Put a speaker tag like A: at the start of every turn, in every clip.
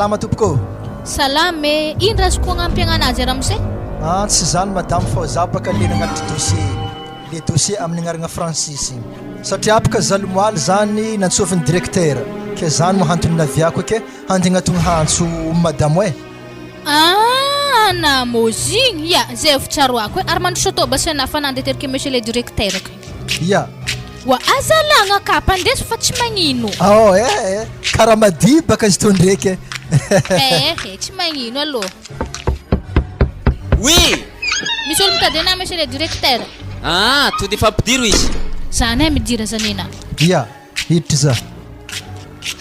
A: Salama tompoko ô!
B: Salama e! Ino raha azoko agnampiagna anazy ramose?
A: Ah tsy zany madame fao za baka le nagnatitry dossier le dossier amin'ny agnarana Francis igny satria baka za lomoaly zany nantsofin'ny directeur ke zany moa antony naviako ke handeha agnatogno hantso madame e!
B: Ah namozigny ya zay efa tsaroako e! Ary mandroso atao basy anah fa nandeha terike monsieur le directeur ka.
A: Ya.
B: Wa aza alagna ka ampandeso fa tsy magnino.
A: Ao eh eh, karaha madibaka izy tô ndreky eh.
B: Eh eh, tsy magnino aloha.
C: Oui!
B: Misy olo mitady anah monsieur le directeur.
C: Ah, to de fampidiro izy.
B: Zany eh, midira zany enah.
A: Ya, hiditra za.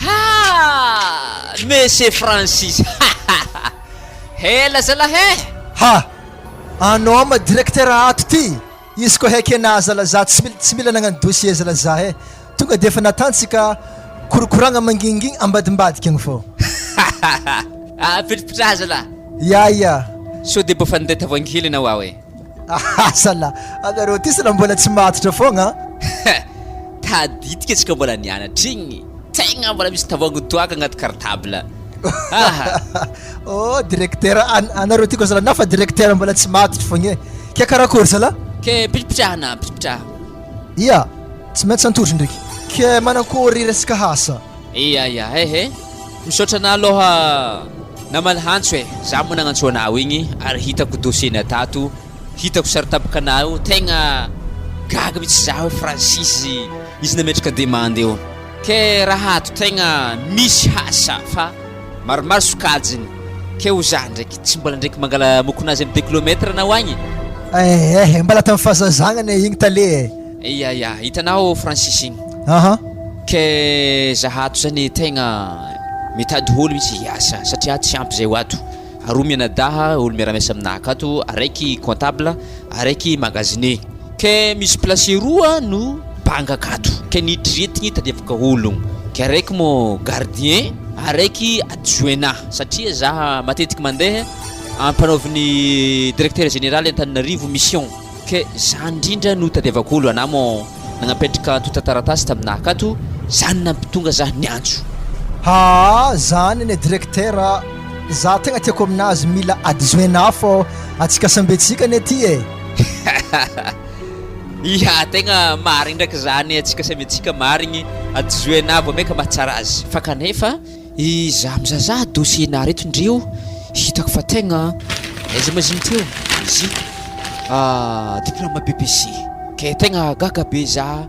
C: Ha! Monsieur Francis! Hela zalahy eh!
A: Ha! Anao ma directeur ato ty? Izy koa heky enah zala za tsy mila tsy mila nagnano dossier zala za eh tonga de efa natantsika korokoragna mangingigny ambadimbadika agny fô.
C: Apetrapetraha zala.
A: Ya ya.
C: Sao de mba fa ninday tavoahangy kely enao aho eh.
A: Aha zala, anareo ty zala mbola tsy matotra fogna an.
C: Tadidiko antsika mbola nianatra igny, tegna mbola misy tavoahangy toaka agnaty cartable. Aha.
A: Oh directeur an anareo ty koa zala na fa directeur mbola tsy matotra fogna e. Ke karakory zala?
C: Ke pitripitraha na pitripitraha.
A: Ia, tsy maintsy antotry ndreky. Ke manankory resaka asa?
C: Ia ia, ehe. Misaotra anah aloha namaly antso e. Za moa nagnantso anao igny ary hitako dossier-na tato, hitako sary tapakanah io, tegna gaga mihitsy za hoe Francis izy nametraka demande io. Ke raha ato tegna misy asa fa maromaro sokajiny, ke ho za ndraiky tsy mbola ndraiky mangala mokonazy am deux kilomètre anao agny.
A: Eh eh, mbala tam fahazazagna anie igny tale eh.
C: Ya ya, hitanao Francis igny.
A: Aha.
C: Ke zaha ato zany tegna mitady olo mihitsy hiasa satria tsy ampy zay ho ato. Aroa mianadaha olo miara-miasa aminah akato, araiky comptable, araiky magasinier. Ke misy place roa no banga akato, ke ny dritigny itadiavako ologno, ke araiky mo gardien, araiky adjoint-nah satria zah matetiky mandeha ampanaovin'ny directeur général Antananarivo mission. Ke zany indrindra no tadiavako olo, anah mo nagnapetraka antontan-taratasy taminah akato, zany nampitonga zah niantso.
A: Haa zany anie directeur a, za tegna tiako aminazy mila adjoint nah fô atsika samby atsika anie ty e.
C: Iha tegna marigny ndraiky zany atsika samy atsika marigny adjoint nah vao maika mahatsara azy fa kanefa Iza mizazaha dossier na reto ndreo hitako fa tegna aiza ma izy teo izy diplôme BEPC ke tegna gaga be za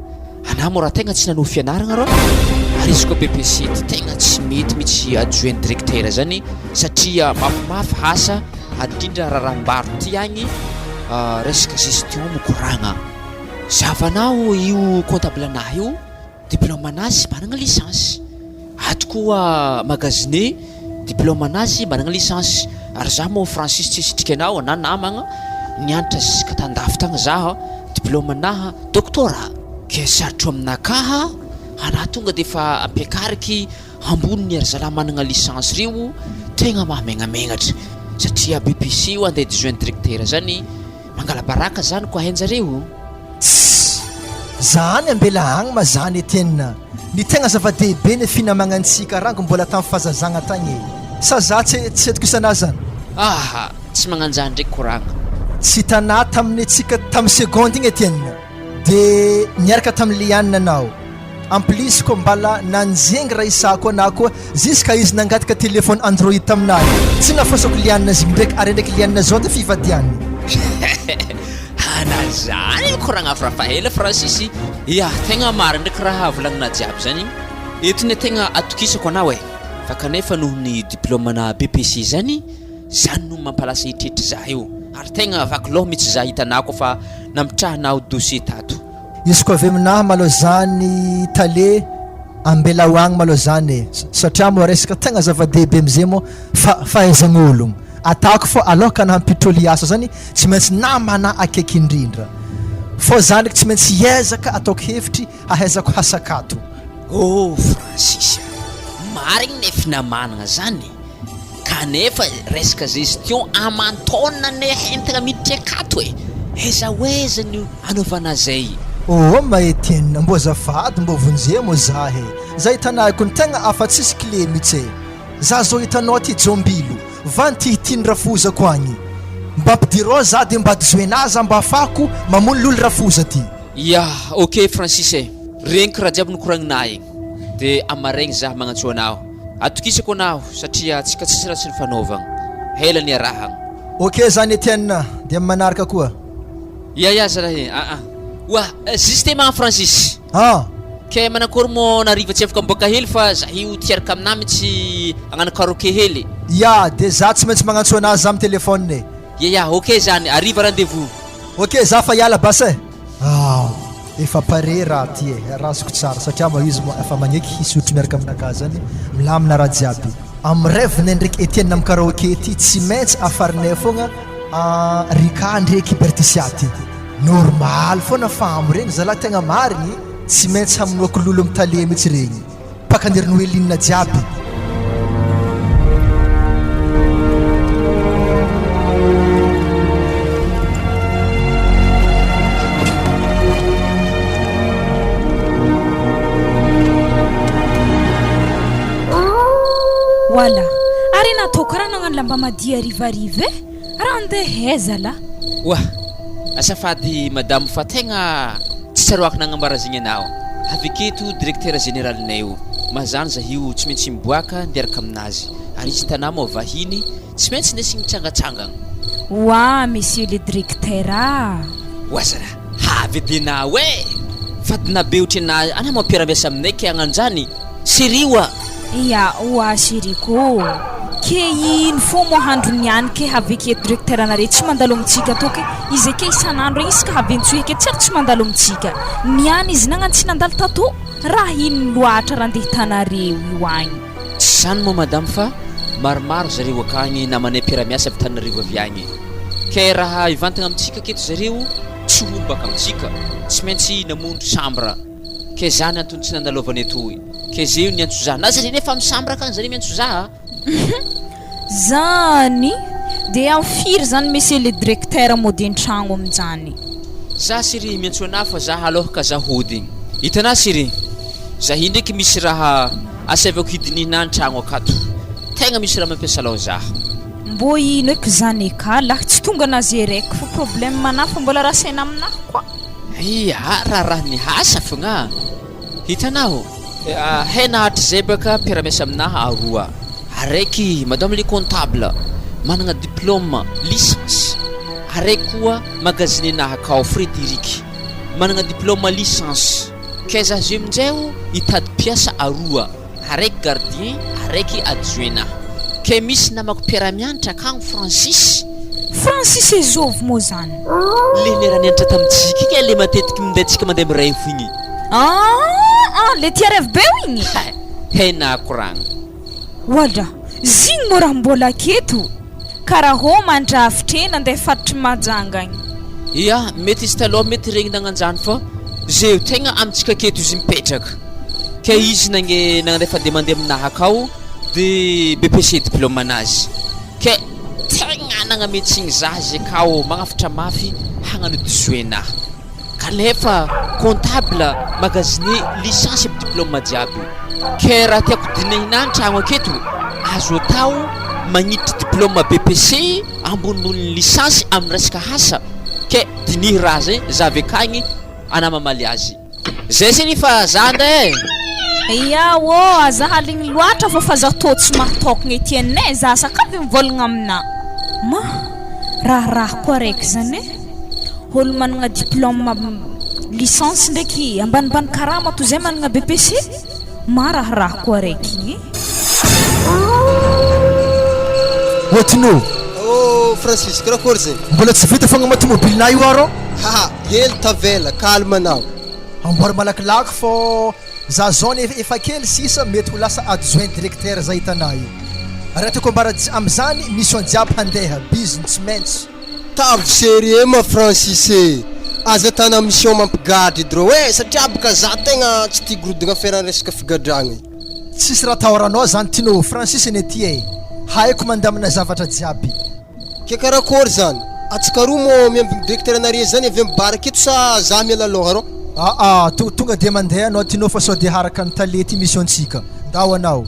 C: anah moa raha tegna tsy nanohy fianaragna rô ary izy koa BEPC ty tegna tsy mety mitsy adjoint directeur zany satria mafimafy asa ary indrindra raharaham-baro ty agny resaka gestion mikoragna zavanao io comptable anah io Diplôme anazy managna licence. Ato koa magasinier diplôme anazy managna licence. Ary za moa Francis tsy hisitrika anao na namagna nianatra jusque tandafy tagny za diplôme anaha doctorat. Ke sarotro aminakaha anah tonga de efa ampiakariky amboniny ary zalah managna licence reo tegna mahamegnamenatra satria BPC io andeha adjoint directeur zany Mangala-baraka zany ko hainjareo.
A: Tssy! Zany ambela agny ma zany Etienne. Ny tegna zava-dehibe ny finamagnantsika rango mbola tam fahazazagna tagny e. Sa za tsy tsy atokisana zany?
C: Aha! Tsy magnanjany ndraiky koragna.
A: Tsy hitanà tamin'ny tsika tam seconde igny Etienne de niaraka tam Liane anao. En plus koa mbala nanjengy Raissa koa na koa jusqu'à izy nangataka téléphone android taminahy tsy nafosako Liana zigny ndraiky ary ndraiky Liana zao de fivadiany.
C: Ana zany mikoragna avy Rafaela Francis ya tegna marigny ndraiky raha volagnina jiaby zany eto ne tegna atokisako anao e fa kanefa noho ny diplôme-na BEPC zany zany no mampalasa eritreritry za io ary tegna vaky loha mitsy za hitanao koa fa namitrahanao dossier tato.
A: Izy ko avy aminahy malô zany tale ambelao agny malô zany e satria moa resaka tegna zava-dehibe amizay moa fa fahaizan'ologno atako fô alôka anah hampitrôly hiasa zany tsy maintsy namana akaiky indrindra fô za ndraiky tsy maintsy hiezaka ataoko hevitry hahaizako hasakato.
C: Oh Francis a! Marigny ne finamanagna zany Kanefa resaka gestion aman-taona anie entagna miditra akato e! Aiza ho aiza no anaovana zay?
A: Oh ma Etienne, mbô azafady mbô vonjeo mô zah e! Zah hitanahiko ny tegna afa tsisy clé mitsy e! Za zao hitanao aty Jombilo, va ny tihitiny rafozako agny. Mba ampidirao za de mba dizoenà za mba afahako mamono lolo rafoza ty.
C: Ya, ok Francis e! Regniko raha jiaby nokoragninà igny, de amaregny za magnantso anao. Atokisako anao satria antsika tsisy raha tsy nifanaovagna. Ela niarahagna.
A: Ok zany Etienne, de am manaraka koa.
C: Ya ya zalahy e, aa. Oa, justement Francis!
A: Ah!
C: Kay manakory moa nariva tsy afaka miboaka hely fa za io ty hiaraka aminah mitsy hagnano karaoke hely.
A: Ya, de za tsy maintsy magnantso anazy za am téléphone e.
C: Ya ya, ok zany, hariva rendez-vous.
A: Ok za fa hiala bas e! Aw! Efa pare raha ty e! Razoko tsara satria moa izy moa efa magneky hisotro miaraka aminakahy zany, milamina raha jiaby. Am rêve nay ndreky Etienne am karaoke ty tsy maintsy afarinay fogna an Rika ndreky Berticia ty. Normal foana fa am regny zalahy tegna marigny tsy maintsy hamonoako lolo am tale mitsy regny. Mpakandery Noeline jiaby.
B: Wala, ary natao karaha nagnano lamba madio harivariva e! Raha andeha aiza lah?
C: Oa! Azafady madame fa tegna tsy tsaroako nagnambara zegny anao. Avy aketo directeur général-nay io. Mazano zah io tsy maintsy miboaka miaraka aminazy. Ary izy hitanà moa vahiny tsy maintsy indesigny mitsangatsangagna.
B: Oa monsieur le directeur ah!
C: Oa zalahy, havy edy enao eh! Fadina be ohatry anà moa mpiara-miasa aminay ke hagnano zany? Chérie oa!
B: Ya oa chérie ko! Ke ino fô moa handro niany ke haveko eto directeur nare tsy mandalo amintsika tô ke izy eke isan'andro egny isaka haventsoy eke tsy ary tsy mandalo amintsika niany izy nagnano tsy nandalo tato raha ino loatra raha ndeha hitanareo io agny.
C: Tsy zany moa madame fa maromaro zareo akagny namanay mpiara-miasa avy Tananarivo avy agny ke raha hivantagna amintsika aketo zareo tsy ho baka amintsika tsy maintsy namonjy chambre Ke zany antony tsy nandalaovany etoy. Ke ze io niantso za. Na zare nefa misambre akany zare miantso za a.
B: Zany! De am firy zany monsieur le directeur mody antragno aminjany?
C: Za chérie miantso anah fa za aloha ka za hody. Hitanah chérie, za hi ndreky misy raha asaivako hidinihina antragno akato. Tegna misy raha mampiasa loha za.
B: Mbô ino eky zany eka lah tsy tonga na zereko fa problème anah fa mbola raha saina aminah koa.
C: Ia, raharaha ny asa fogna. Hitanao, hena hatrizay baka mpiara-miasa aminahy aroa. Araiky madame le comptable, managna diplôme licence. Araiky koa magasinier-nahy akao, Frederic, managna diplôme licence. Kay za zay aminjay hitady mpiasa aroa. Araiky gardien, araiky adjoint-na. Kay misy namako mpiara-mianatra akagny Francis.
B: Francis ezovy moa zany?
C: Le niara-nianatra tamintsika igny e, le matetiky minday tsika mandeha mirevy igny.
B: Aa le tia revy be o igny?
C: Hay, hena koragna.
B: Oadra, zigny moa raha mbola aketo? Karaha mandrafitra e nandeha faritry Mahajanga agny.
C: Ia, mety izy taloha mety regny nagnanjany fa zeo tegna amintsika aketo izy mipetraka. Ke izy nange nandefa demande aminahy akao de BEPC diplôme anazy. Ke tegna nagname tsigny zah izy akao magnafitra mafy hagnano disoenahy. Kanefa comptable, magasinier, licence aby diplôme jiaby. Ke raha tiako dinihina ny tragno aketo, azo atao magniditry diplôme BEPC ambonimbonin'ny licence amin'ny resaka asa, ke diniho raha zay, za avy akagny ana mamaly azy. Zay seny fa za nde e!
B: Ia ô, aza haligny loatra fa fa za tô tsy mahatôkagna Etienne e, za sakavy mivôlagna aminà. Ma, raharaha koa araiky zany e. Olo managna diplôme licence ndraiky ambanimbany karama toy izay managna BEPC? Maharaharaha koa araiky igny e.
A: Ohatrinô?
D: Oh Francis, karakôry zegny?
A: Mbola tsy vita fogna ma tomobilinah io arô?
D: Haha, hely tavela, calme anao.
A: Amboary malakilaky fô za zao ne efa kely sisa mety ho lasa adjoint directeur za hitanah io. Raha tiako ambara amizany mission jiaby handeha, bizn tsy maintsy.
D: Tavy sérieux ma Francis e! Aza atana mission mampigadra edy rô e! Satria boka za tegna tsy tia gorodogna affaire resaka figadragna e!
A: Tsisy raha atahoranao zany Tino, Francis anie ty e! Haiko mandamina zavatra jiaby.
D: Ke karakôry zany? Atsika roa mô miambigny directeur nare zany avy am bar aketo sa za miala lôha rô?
A: Aa, tonga dia mandeha anao Tino fa sao dia haraka ny tale ty mission-tsika. Ndao anao.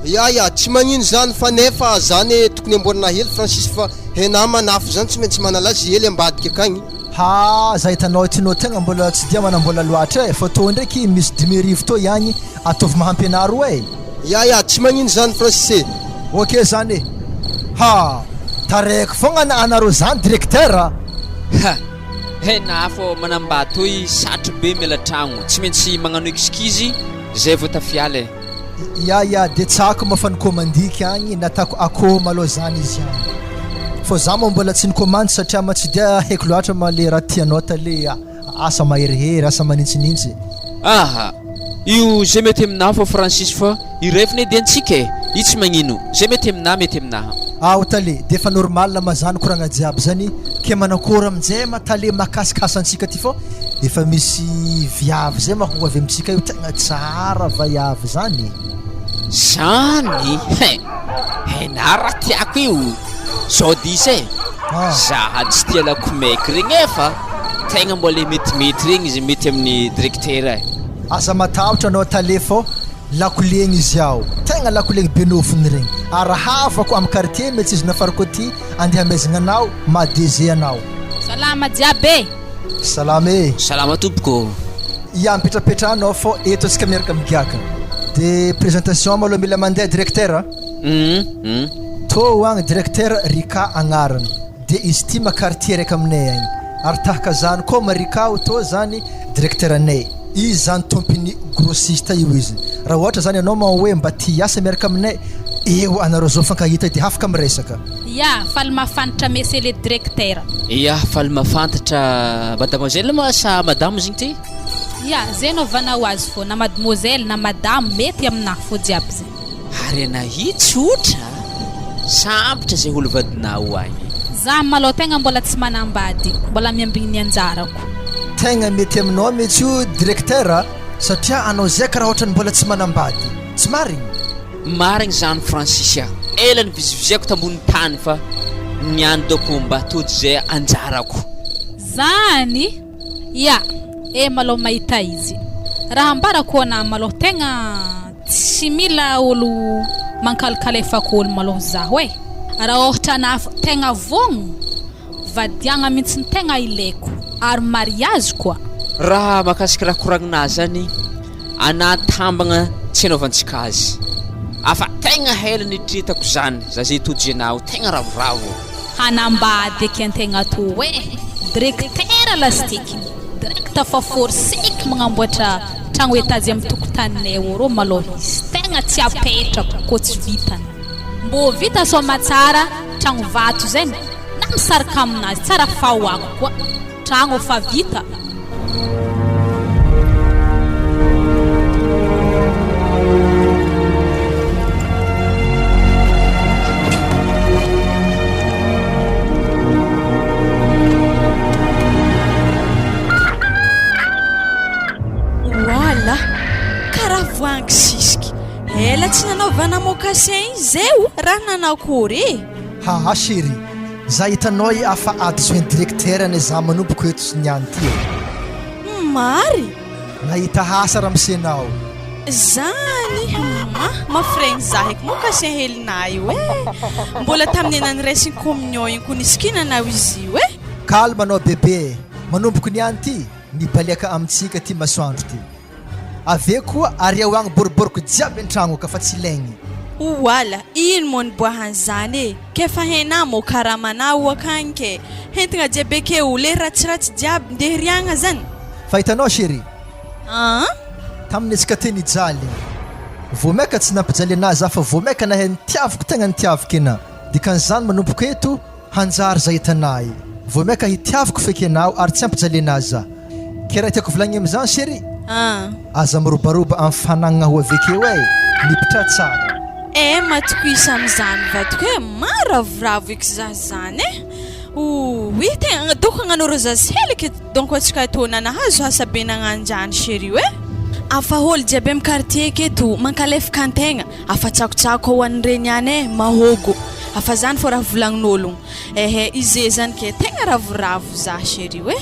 D: Ya ya, tsy magnino zany fa nefa zany e tokony amboarina hely Francis fa henà manafo zany tsy maintsy manala azy hely ambadika akagny.
A: Ha za hitanao ity no tegna mbola tsy dia manambola loatra e, fa tô ndraiky misy 5000 tô ihany ataovy mahampy anah roa e.
D: Ya ya, tsy magnino zany Francis e.
A: Ok zany e. Ha! Tarehiko fogna anareo zany directeur a!
C: Ha! Hena fô manambady toy satry be miala tragno, tsy maintsy magnano excuse zay vao tafiala e.
A: Ya ya de tsako ma fa nikomandiky agny natako akoho malô zany izy agny fô za moa mbola tsy nikomandy satria ma tsy dia haiko loatra ma le raha tianao tale asa maherihery asa manintsinintsy.
C: Aha! Io zay mety aminah fô Francis fa io ref ne de antsika e! Io tsy magnino, zay mety aminah mety aminaha.
A: Ao tale, de efa normal ma zany koragna jiaby zany, ke manakory aminjay ma tale mahakasika asantsika ty fô efa misy viavy zay ma ho avy amintsika io tegna tsara vaiavy zany e.
C: Zany hein! Henà raha tiako io! Zao diso e! Zaha tsy tia lakomaiky regny e fa tegna mba le metimety regny izy mety amin'ny directeur e.
A: Aza matahotra anao tale fô lakolegny izy ao, tegna lakolegny be nofony regny, arahavako am quartier metsy izy nafarako aty andeha hamezagna anao maha DG anao.
B: Salama jiaby e!
A: Salama e!
C: Salama tompoko ô!
A: Ia mipetrapetraha anao fô eto antsika miaraka migiaka de présentation malôha mila mandeha directeur a!
C: Hum hum.
A: Tô agny directeur Ricah agnarany de izy ty ma quartier raiky aminay agny ary tahaka zany koa ma Ricah o tô zany directeur anay izy zany tompiny grossiste io izy raha ohatra zany anao ma hoe mba te hiasa miaraka aminay eo anareo zao mifankahita de hafaka miresaka.
B: Ya, faly mahafantatra Monsieur le directeur.
C: Ya, faly mahafantatra Mademoiselle ma sa Madame zegny ty?
B: Ya, zay anaovanao azy fô, na Mademoiselle na Madame mety aminah fô jiaby zay.
C: Ary anahia tsotra sambatra zay olo vadinao agny.
B: Za malôha tegna mbola tsy manambady, mbola miambigny ny anjarako.
A: Tegna mety aminao mitsy io directeur a, satria anao zay karaha ohatrany mbola tsy manambady, tsy marigny?
C: Marigny zany Francis a! Ela niviziviziako tambony tany fa niany doko mba tody zay anjarako.
B: Zany! Ya, eh malôha mahita izy. Raha ambarako anah malôha tegna Tsy mila olo mankalokalefaka olo malôha zaho e! Raha ôhatra anah tegna vogno, vadiagna mintsy ny tegna ilaiko ary mariage koa.
C: Raha mahakasika raha koragninah zany, anah tambagna tsy anaovantsika azy. Afa tegna hela nitritako zany, za ze tojo enao tegna ravoravo.
B: Hanambady eky antegna tô e! Directeur lastikiny, direct fa forceky magnamboatra Tragno étage am tokotaninay ao rô malôha izy tegna tsy apetrako kô tsy vitany. Mbô vita soamatsara tragno vato zegny na misaraka aminazy tsara fahoako koa tragno efa vita.
E: Oala! Karaha voahangy sisiky. Ela tsy nanaovana mocassin igny zay o, raha nanakory e!
A: Haa chérie, za hitanao i afa adjoint directeur anie za manomboko eto niany ty e!
E: Mary!
A: Nahita asa ramose nao.
E: Zany! Hum! Mafiregny za eky mocassin helinah io e! Mbola tamin'ny enah niraisin'ny communion igny ko nisikinanao izy io e!
A: Calme anao bebe e! Manomboko niany ty! Mibaliaka amintsika ty masoandro ty. Avy eo koa ariao agny boriboriko jiaby an-tragno ka fa tsy ilaigny.
E: Oala, ino mô niboahan'izany e? K'efa henà mô karamanà o akagny ke! Hentigna jiaby akeo, le ratsiratsy jiaby ndeha riagna zany?
A: Fa hitanao chérie?
E: An?
A: Tamin'ny antsika teo nijaly. Vao maika tsy nampijaly anah za fa vao maika nahay nitiaviko tegna nitiaviko enah. Dikan'izany manomboka eto, Hanjary zay hitanay. Vao miaka hitiaviko feky enao ary tsy ampijaliana za. Ke raha tiako volagniny amizany chérie?
E: An.
A: Aza mirobaroba am fanagnana ho avekeo e! Mipitraha tsara.
E: Eh matokoisa amizany vadiko e! Maharavoravo eky za zany e! Ouii tegna doko agnano rô zaza hely eky donc antsika tô nanahazo asa be nagnanjany chérie e! Afa ôlo jiaby am quartier aketo mankalefaka antegna. Afa tsakotsako ao an'ireny ihany eh, mahôgo. Afa zany fô raha volagnin'ôlogno. Ehe, ize zany ke tegna ravoravo za chérie eh.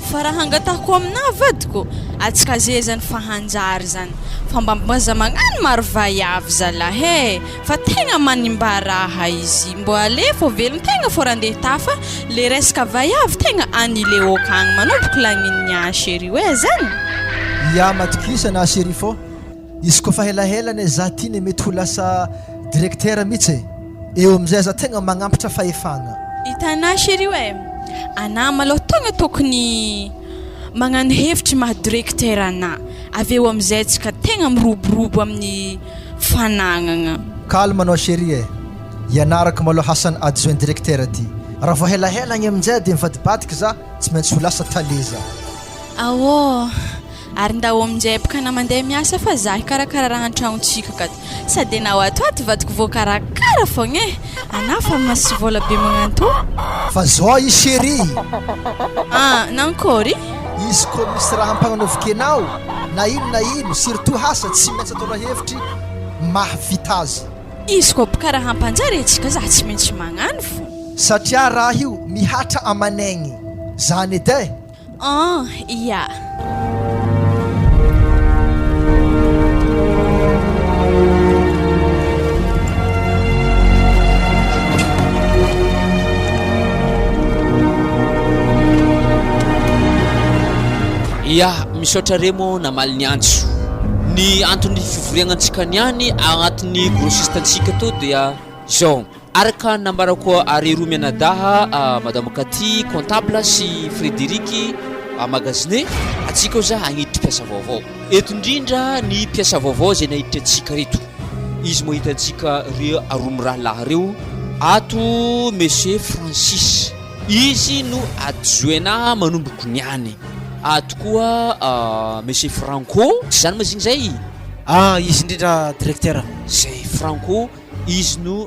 E: Fa raha hangatahiko aminà vadiko, atsika ze zany fa hanjary zany. Fa mba mbaza magnano maro vaiavy zalahy e! Fa tegna manimba raha izy. Mbô alefa ho velon-tegna fô raha ndeha hitafa le resaka vaiavy tegna annulé-o akagny manomboko lagniny niah chérie hoe zany.
A: Ia matokisa na chérie fô izy koa fa helahela anie za ty ne mety ho lasa directeur mitsy e! Eo amizay aza tegna magnampitra fahefagna.
E: Hitanà chérie hoe anà malôha tegna tokony magnano hevitry maha directeur anà avy eo amizay tsika tegna miroborobo amin'ny fanagnagna.
A: Calme anao chérie e! Ianarako malôha asan'ny adjoint directeur ty. Raha vao helahela agny aminjay de mivadibadiky za, tsy maintsy ho lasa tale za.
E: Aô! Ary ndao aminjay boka na mandeha miasa fa za hikarakara raha antragnontsika akato. Sady enao ato ato vadiko voakarakara fogna e! Anah fa masy vola be magnanto.
A: Fa zao i chérie!
E: Ah! Nankôry?
A: Izy koa misy raha ampagnanaoviko enao na ino na ino surtout asa tsy maintsy ataonao hevitry mahavita azy.
E: Izy koa boka raha hampanjary antsika za tsy maintsy magnano fo.
A: Satria raha io mihatra aman'aigny zany edy e!
E: An, ia.
C: Ia, misaotra re moa namaly ny antso. Ny anton'ny fivoriagnantsika niany agnatin'ny grossiste antsika tô dia izao. Araka ny nambarako ary roa mianadaha, Madame Cathy, comptable, sy Frédéric, magasinier, antsika ao za hagniditra mpiasa vaovao. Eto indrindra ny mpiasa vaovao izay naiditra antsika reto. Izy moa hitantsika reo roa mirahalahy reo. Ato Monsieur Francis. Izy no adjoint-na manomboko niany. Ato koa Monsieur Franco, tsy zany ma izy igny zay?
F: Ah, izy indrindra directeur.
C: Zay Franco. Izy no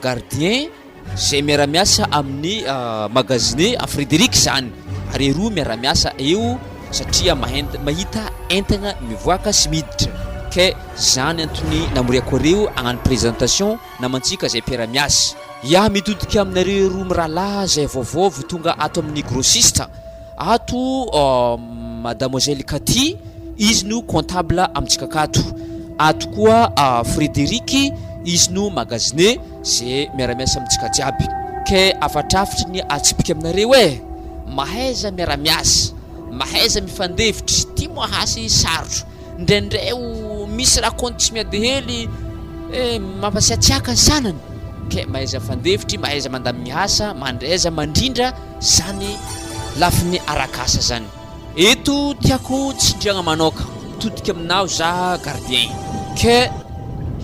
C: gardien zay miara-miasa amin'ny magasinier Frédéric zany ary roa miara-miasa eo satria mahita entagna mivoaka sy miditra ke zany antony namoriako areo hagnano présentation namantsika zay mpiara-miasa. Ya mitodika aminareo roa mirahalahy zay vaovao vao tonga ato amin'ny grossiste Ato Madamoiselle Cathy, izy no comptable amintsika akato. Ato koa Frédéric, izy no magasinier ze miara-miasa amintsika jiaby. Ke afatrafitry ny atsipika aminareo e! Mahaiza miara-miasa, mahaiza mifandefitry, ty moa hasy sarotro. Indraindray o misy raha compte tsy miady hely eh, mampasiatsiaka ny sanany. Ke mahaiza mifandefitry, mahaiza mandamigny asa, mandraiza mandrindra. Zany lafiny arak'asa zany. Eto tiako tsindriagna manoka, mitodika aminao za gardien ke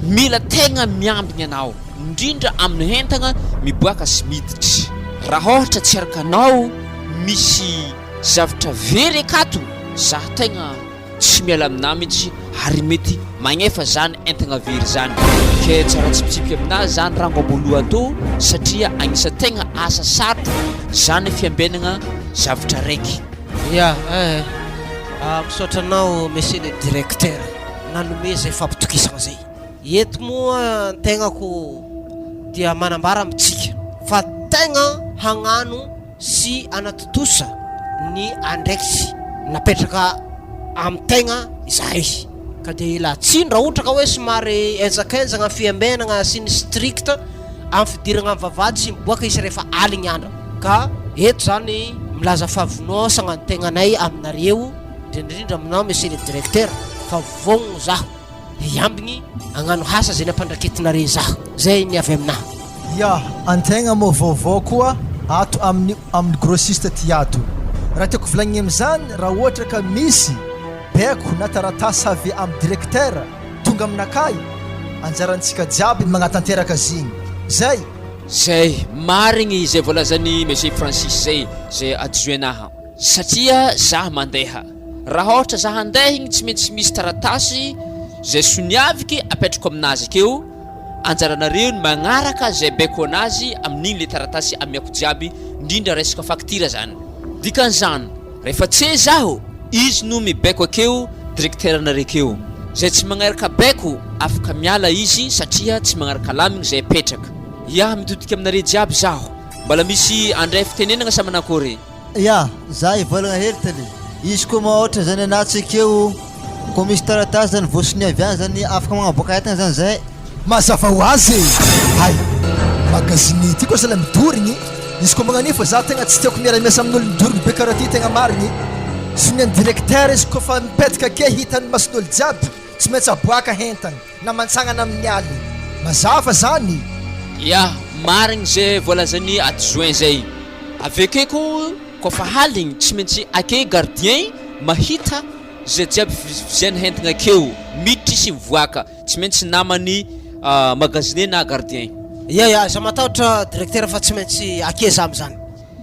C: mila tegna miambigny anao indrindra amin'ny entagna miboaka sy miditry. Raha ôhatra tsy araka anao misy zavtra very akato za tegna Tsy miala aminà mintsy ary mety magnefa zany entagna very zany. Ke tsara tsipitsipika aminà zany rango amboloha tô satria agnisa tegna asa sarotro zany fiambenagna zavtra raiky.
F: Ya eh misaotra anao monsieur le directeur nanome zay fampitokisagna zay. Eto moa ny tegnako dia manambara amintsika fa tegna hagnano sy hanatontosa ny andraikitry napetraka amin'ny tegna izahay. Ka dia ila tsiny raha ohatra ka hoe somary henjakenjagna ny fiambenagna sy ny strict amin'ny fidiragna amin'ny vavahady sy miboaka izy rehefa aligny andro. Ka eto zany milaza fahavononsagna ny tegnanay aminareo, indrindrindrindra aminao Monsieur le Directeur fa vogno zaho. Hiambigny hagnano asa zay nampandraketinare zaho. Zay ny avy aminahy.
A: Ya, antegna moa vaovao koa ato amin'ny amin'ny grossiste ty ato. Raha tiako volagniny amin'izany raha ohatra ka misy baiko na taratasy avy amin'ny directeur tonga aminakahy, anjarantsika jiaby ny magnatanteraka azy igny. Zay!
C: Zay, marigny izay voalazan'i Monsieur Francis zay, zay adjoint-naha. Satria zah mandeha. Raha ôhatra zah handeha igny tsy maintsy misy taratasy zay soniaviky apetrako aminazy akeo, anjaranareo ny magnaraka zay baiko anazy amin'igny le taratasy amiako jiaby ndrindra resaka facture zany. Dikan'izany rehefa tse zaho izy no mibaiko akeo directeur nare akeo. Zay tsy magnaraka baiko afaka miala izy satria tsy magnaraka lamigny zay apetraka. Ia mitodika aminare jiaby zaho. Mbala misy andray fitenenagna sa manakory?
G: Ya, za hivolagna hely tale. Izy koa moa ohatra zany anah tsy ekeo, koa misy taratasy zany voasonia avy any zany afaka magnaboaka entana zany zahay.
A: Mazava ho azy e! Hay! Magazine ty koa zala midorigny, izy koa magnan'io fa za tegna tsy tiako miara-miasa amin'olo midorigny be karaha ty tegna marigny, sonian'ny directeur izy koa fa mipetaka ake hitan'ny mason'olo jiaby, tsy maintsy aboaka hentagna na mantsagnana amin'ny aligny. Mazava zany!
C: Ya, marigny ze voalazan'i adjoint zay. Avy ake koa koa fa haligny tsy maintsy ake gardien mahita ze jiaby viziana hentagna akeo, miditry sy mivoaka. Tsy maintsy naman'ny magasinier na gardien.
F: Ya ya, aza matahotra directeur fa tsy maintsy akia za amizany.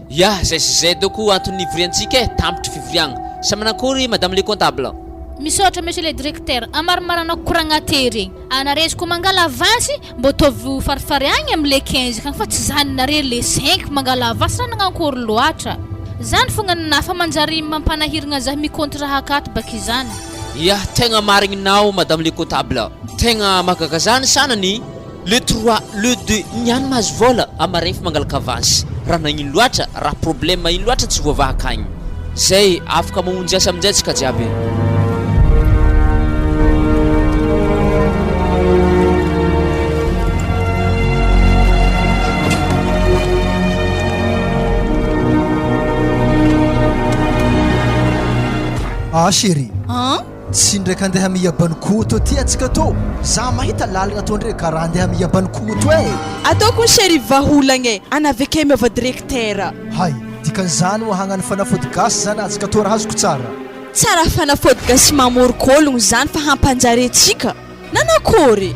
C: Ya, zay sy zay doko antony nivoriantsika e, tampitry fivoriagna. Sa manankory madame le comptable?
H: Misaotra monsieur le directeur a marimarina koragna te regny anare izy ko mangala avance mbô ataovy farifary agny am le 15 akagny fa tsy zany nare le cinq mangala avance raha nagnankory loatra zany fogna ninahy fa manjary mampanahiragna zah mi-compte raha akato bakizany.
C: Ya, tegna marigny nao madame le comptable. Tegna mahagaga zany sanany, le trois, le deux, niany mahazo vôla, amaregny fa mangalaka avance. Raha nagnino loatra, raha problème ino loatra tsy voavaha akagny. Zay, afaka mamonjy asa aminjay tsika jiaby.
A: Ah chérie.
E: An?
A: Tsy ndraiky andeha mihabano Koto aty antsika tô. Za mahita lalagna tô ndray karaha andeha mihabano Koto e.
E: Ataoko ny chérie vahaolagna e, ana avekeo miova directeur.
A: Hay, dikan'izany oa hagnano fanafody gasy zany antsika tô raha azoko tsara.
E: Tsara fanafody gasy mamorokôlogno zany fa hampanjary antsika. Nanakôry?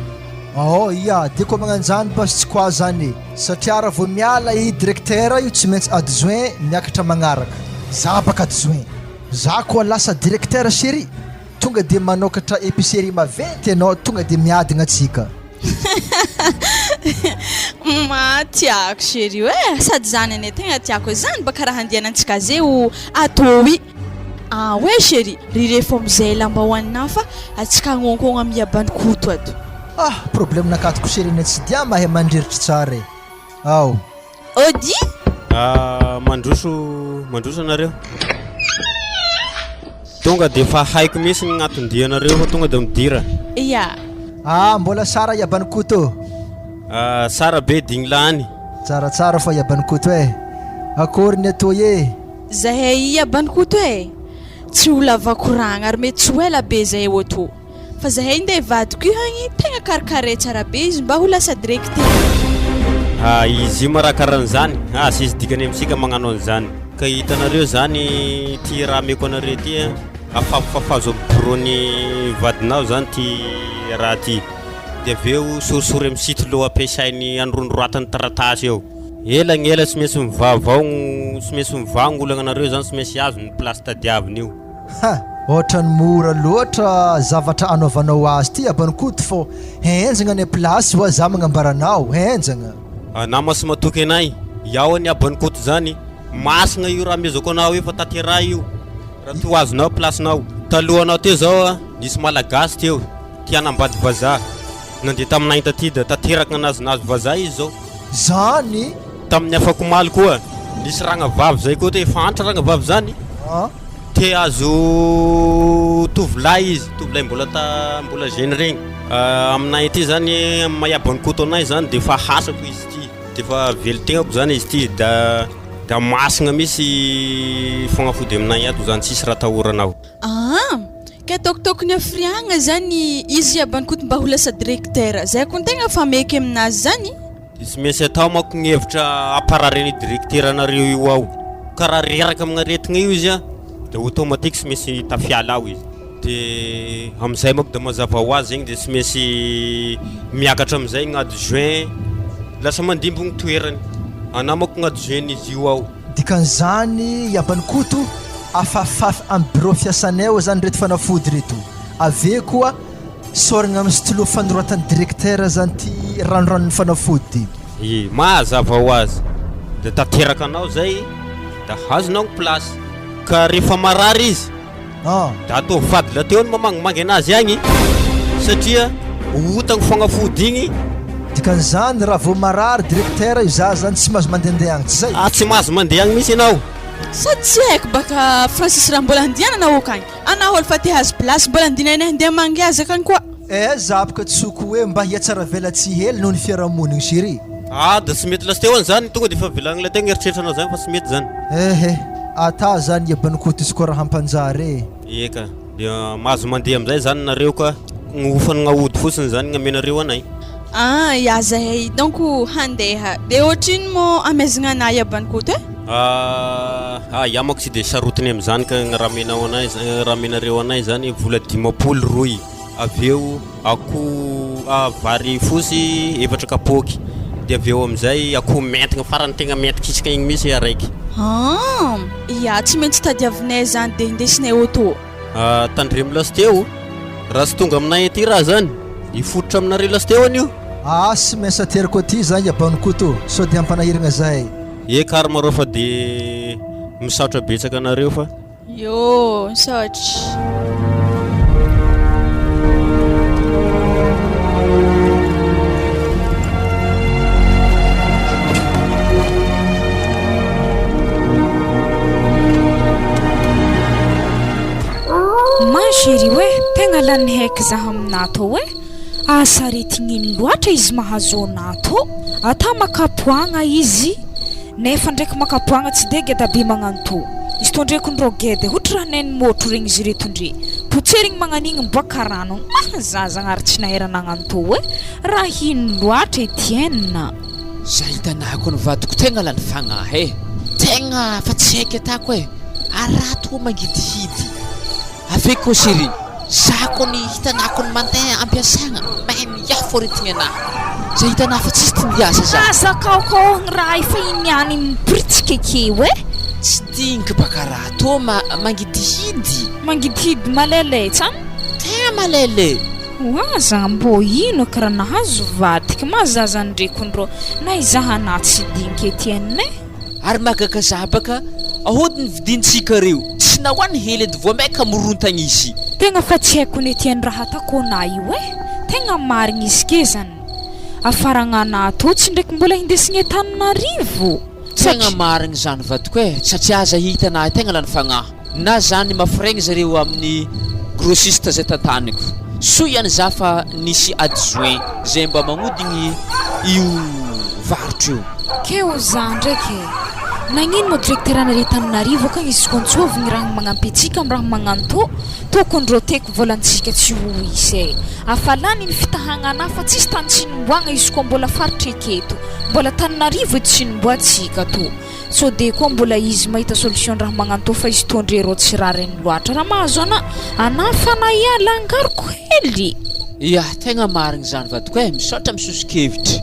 A: Ao ia, de koa magnanjany basy tsy quoi zany e, satria raha vao miala i directeur io tsy maintsy adjoint miakatra magnaraka, za baka adjoint. Za koa lasa directeur chérie, tonga de manokatra épicerie maventy ianao tonga de miadagna tsika.
E: Ma tiako chérie e, sady zany anie tegna tiako e, zany baka raha andianantsika ze o atô i. Ah ouais chérie, rirefo amizay lamba hoanina fa atsika agnonkogna miabany koto ato.
A: Ah, problème nakatoko chérie ny tsy dia mahay mandriritry tsara e. Ao.
E: Ody?
I: Ah, mandroso, mandroso anareo. Tonga dia efa haiko mihitsy ny gn'anton-dianareo fa tonga dia midira.
E: Ya.
A: Ah, mbola sara iabany Koto.
I: Ah, sara be digny lany.
A: Tsaratsara fa iabany Koto eh. Akory ny atao e.
E: Zahay iabany Koto eh. Tsy ho lava koragna ary mety tsy ho ela be zahay auto. Fa zahay ndeha vadiko io hagny tegna karakaray tsara be izy mba ho lasa directeur.
I: Ah izy io ma raha karan'izany, ah tsisy dikany amintsika magnano an'izany. Ka hitanareo zany ty raha ameko anareo ty an, afafafazo amin'ny bureau-n'ny vadinao zany ty raha ty, de avy eo sorisory amin'ny stylo ampiasainy anoronoratany taratasy eo. Ela ny ela tsy maintsy mivaha avao, tsy maintsy mivaha ny olana anareo zany, tsy maintsy azo ny place tadiaviny io.
A: Ha! Ohatran'ny mora loatra zavatra anaovanao azy ty abany Koto fô henjagna ny place oa za magnambara anao, henjagna.
I: Nama sy matoky anay, iaho anie abany Koto zany, masina io raha amezako anao io fa tanteraho io raha tsy ho azonao place nao, talohanao teo zao nisy malagasy teo te hanambady vazaha, nandeha taminay taty da tanteraka nazy nahazo vazaha izy zao.
A: Zany?
I: Tamin'ny afakomaly koa nisy ragnavavy zay koa te efa antitra ragnavavy zany te azo tovolahy izy tovolahy mbola ta mbola jeune regny aminay aty zany amin'ny maha iaban'i Koto anay zany de efa hasako izy ity de efa velon-tegnako zany izy ity da da masina mihitsy fagnafody aminay ato zany tsisy raha atahoranao.
E: Aa! Ka tokotokony hafiriagna zany izy iaban'i Koto mba ho lasa directeur zay ko tegna fa meky aminazy zany.
I: Dia tsy maintsy atao manko ny hevitra hamparary an'io directeur-nareo io ao. Ka raha reraka amin'ny aretina io izy an, dia automatique tsy maintsy tafiala ao izy. Dia amin'izay manko dia mazava ho azy zegny dia tsy maintsy miakatra amin'izay ny adjoint, lasa mandimby ny toerany. Anà manko ny adjoint-n'izy io ao.
A: Dikan'izany iaban'i Koto, afafafy amin'ny bureau fiasanay ao zany reto fanafody reto. Avy eo koa Soragna amin'ny stylo fanoratan'ny directeur zany ty ranoranon'ny fanafody ty.
I: Ie, mazava ho azy. Dia tanteraka anao zay, da azonao ny place. Ka rehefa marary izy, da ataovy fady lateo ny mamangimangy anazy agny, satria ho otagny fagnafody igny.
A: Dikan'izany raha vao marary directeur io zaza zany tsy mahazo mandehandeha agny, tsy zay?
I: Ah, tsy mahazo mandeha agny mihitsy ianao.
E: Sady tsy haiko baka Francis raha mbola andianana okany. Anah olo fa te hazo place mbola andinanay handeha mangiaza akany koa.
A: Eh za boka tsoko hoe mba hihatsaravelatsihy hely noho ny fiarahamonigny chérie.
I: Ah da tsy mety lasteo an zany tonga de efa velagn'ilay tegna eritreritranao zany fa tsy mety zany.
A: Ehe, ata zany iabany koto izy koa raha hampanjary e.
I: Eka, dia mahazo mandeha amin'izay zany nareo ka, ny hofan'ny aody fotsiny zany ny amenareo anay.
E: Ah ya zahay donc handeha, de ohatrino mo amezagna anah iabany koto e?
I: Ah, ah ya manko tsy de sarotiny amin'izany ka ny raha amenao anay raha amenareo anay zany vola 50 roy, avy eo akoho ah vary fosy efatra kapoaky, de avy eo amin'izay akoho maintigny farany tegna mainty kisaka igny mihintsy araiky.
E: Ah, ya tsy maintsy tadiavinay zany de indesinay auto.
I: Ah, tandremo lasteo, raha tsy tonga aminay aty raha zany, hifototra aminareo lasteo anio.
A: Ah, sy maintsy ateriko aty zany iabany Koto, sao de hampanahiragna zahay.
I: Eka ary marô fa de misaotra betsaka anareo fa.
E: Yo, misaotra.
B: Ma chérie oe, tegna lany haiky zah aminah tô oe, asa aretigny ino loatra izy mahazo anah tô, ata makapoagna izy nefa ndraiky makapoagna tsy de geda be magnano tô, izy tô ndraiky ndrô geda hotry raha nainy môtro regny izy reto ndre, potserigny magnanigny miboaka rano, ah za zagnahary tsy nahay raha nagnano tô oe, raha ino loatra Etienne.
C: Za hitanahako ny vadiko tegna lany fagnahy e! Tegna fa tsy haiko atako e! Ary raha toa mangidihidy avy eo koa chérie, za kony hitanahako ny mandeha ampiasagna mahay miafo aretigny anahy, za hitanah fa tsisy ty miasa za.
B: Aza kaokaohigny raha io fa iny niany miporitsika akeo e!
C: Tsy diniko baka raha toa mangidihidy.
B: Mangidihidy malailay tsam?
C: Tegna malailay!
B: Oa za mbô ino kra nahazo vadiky ma zaza ndreko ndrô na izaha na tsy dinika Etienne e.
C: Ary mahagaga za baka aody ny vidintsika reo tsy nahoany hely edy voa maika morontagna izy.
B: Tegna fa tsy haiko ny Etienne raha atako anah io e! Tegna marigny izy ke zany. Afaragna anah tô tsy ndraiky mbola hindesigny Antananarivo.
C: Tegna marigny zany vadiko e, satria aza hitanah tegna lany fagnahy. Na zany mafiregny zareo amin'ny grossiste zay tantaniko. Soa ihany za fa nisy adjoint zay mba magnodigny io varotra io.
B: Keo za ndraiky e! Nagnino moa directeur anareo Antananarivo akagny izy koa antsovigny raha magnampy antsika am raha magnano tô tokony rô teky volantsika tsy ho hisy e! Afa lany ny fitahagna anah fa tsisy tany tsy nimboagna izy koa mbola faritra eketo mbola Tananarivo eto tsy nimboatsika tô. Sao dia koa mbola izy mahita solution raha magnanto fa izy toa ndre rô tsy rariny loatra raha mahazo ana ana fanahy langariko hely.
C: Ya, tegna marigny zany vadiko eh, misaotra am soso-kevitry.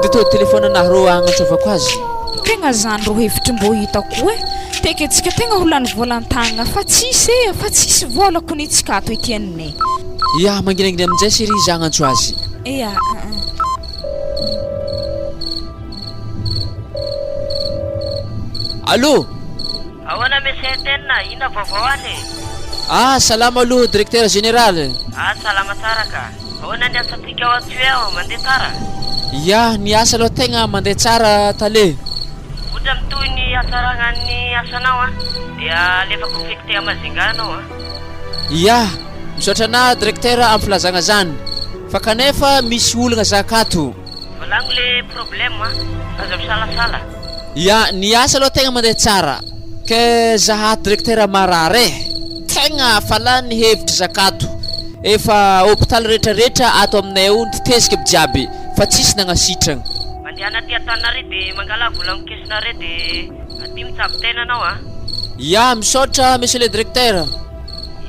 C: De tô téléphone anah rô agnantsovako azy.
B: Tegna zany rô hevitry mbô hitako eh, teky antsika tegna ho lany vola an-tagnana fa tsisy eh, fa tsisy vola kony tsika ato Etienne eh.
C: Ya, manginaingina aminjay chérie za agnantso azy.
B: Ya, ah.
C: Allô
J: Ahoana Monsieur Etienne, inona vaovao any e?
C: Ah, salama aloha directeur général.
J: Ah, salama tsara ka. Ahoana ny asantsika ao Antioche, mandeha tsara?
C: Ya, ny asa aloha tegna mandeha tsara tale.
J: Ohatra mitohy ny hatsaragnan'ny asanao an, dia alefako affecté à Majunga anao an.
C: Ya, misaotra anah directeur amin'ny filazagna zany. Fa kanefa misy olagna zaka ato.
J: Volagno le problème a! Aza misalasala.
C: Ya, ny asa aloha tegna mandeha tsara, ke zaha ato directeur marary eh! Tegna fa lany hevitry zakato, efa hôpital rehetra rehetra ato aminay ao nititezika aby jiaby fa tsisy nagnasitragna.
J: Mandehana aty Antananarivo de mangala vola amin'ny caisse-nareo de aty mitsabo tena anao a!
C: Ya, misaotra monsieur le directeur.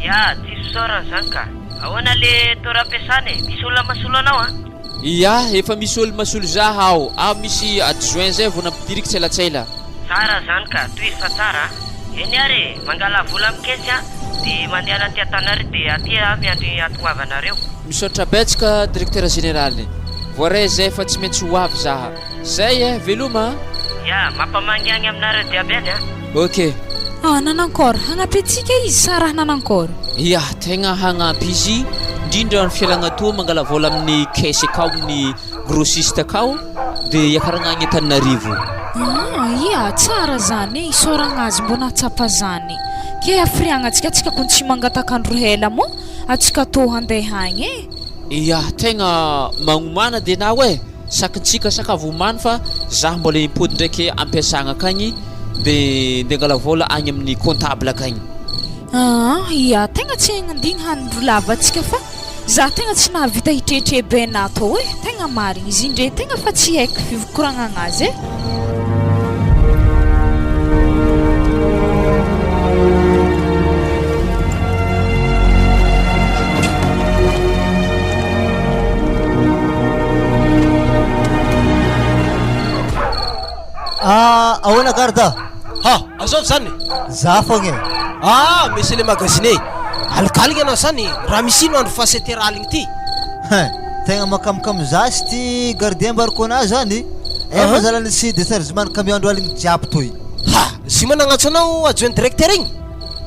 J: Ya, tsisy fisaorana zany ka. Ahoana le toeram-piasana e? Misy olona mahasolo anao a?
C: Ia, efa misy olo masolo za ao, ao misy adjoint zay vao nampidiriko tselatsela.
J: Tsara zany ka, tohizo fa tsara a! Eny ary e, mangala vola am caisse a, de mandehana aty Antananarivo de aty aho miandry hatongavanareo.
C: Misaotra betsaka directeur général, voaray zay fa tsy maintsy ho avy zaha. Zay eh, veloma a!
J: Ya, mampamangy agny aminareo jiaby any a!
C: Ok.
B: Ah, nanankôry, hagnampy antsika izy sa raha nanankôry?
C: Ya, tegna hagnampy izy, indrindra ny fialagna toa mangala vôla amin'ny caisse akao amin'ny grossiste akao de hiakaragna agny Antananarivo.
B: Ah, ia, tsara zany e, isaoragna azy mbô nahatsapa zany. Ke hafiriagna antsika, antsika kony tsy mangataka andro hela moa, antsika tô handeha agny e.
C: Ia, tegna magnomàna de nao e, sakintsika sakavy omany fa zah mbola himpody ndraiky ampiasagna akagny de nde angala vôla agny amin'ny comptable akagny.
B: Aa, ia, tegna tsy haignindigny handro lava antsika fa za tegna tsy nahavita hitretre be natao e, tegna marigny, izy indre tegna fa tsy haiko fivokoragnagna azy e.
G: Ah, ahoana garda?
F: Ha, azovy zany?
G: Za fogna e.
F: Ah, monsieur le magasinier, alikaligna anao zany, raha misy ino andro faha sept heures aligny ty?
G: Hein, tegna makamokamo zasy ty gardien mbariko anah zany, efa zala nisy déchargement ny camion andro aligny jiaby toy.
F: Ha, zima nagnantso anao adjoint directeur igny?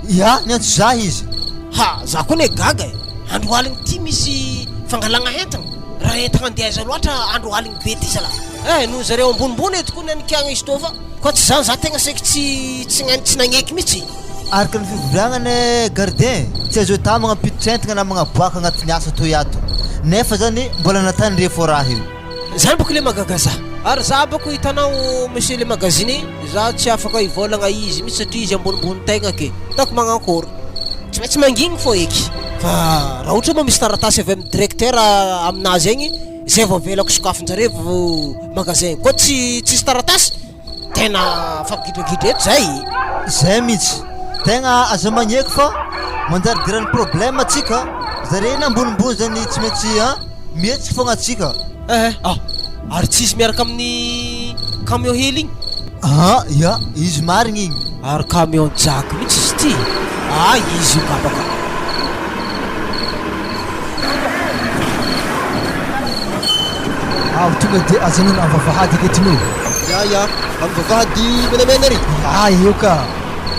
G: Ya, niantso zah izy.
F: Ha, za koa ne gaga e, andro aligny ty misy fangalagna entagna, raha entagna andeha aiza loatra andro aligny be ty zalah? Eh, noho zareo ambonimbony eto koa nanikagna izy tô fa koa tsy zany za tegna saiky tsy tsy tsy nagneky mihitsy.
G: Araka ny fivoriagna anie gardien, tsy azo atao magnampiditra entagna na magnaboaka agnatin'ny asa toy ato, nefa zany mbola natandre fô raha io.
F: Zany boko le mahagaga za. Ary za boko hitanao monsieur le magasinier, za tsy afaka hivôlagna izy mihitsy satria izy ambonimbony tegna ke, hitako magnakôry, tsy maintsy mangigny fô eky, fa raha ohatra moa misy taratasy avy amin'ny directeur aminazy agny, zay vao avelako sokafin-jareo magasin, koa tsy tsisy taratasy tena fampigidragidra eto zay.
G: Zay mihitsy, tegna aza magneky fa manjary idiran'ny problème atsika, zare eny ambonimbony zany tsy maintsy an mihetsiky fogna atsika.
F: Eh ah, ary tsisy miaraka amin'ny camion hely igny?
G: Ah ya, izy marigny igny.
F: Ary camion jack mihitsy izy ity, ah izy io ngamba ka.
A: Ao tonga dia ajanona am vavahady aketriny eo.
D: Ya ya, am vavahady menamena ary?
A: Ya eo ka.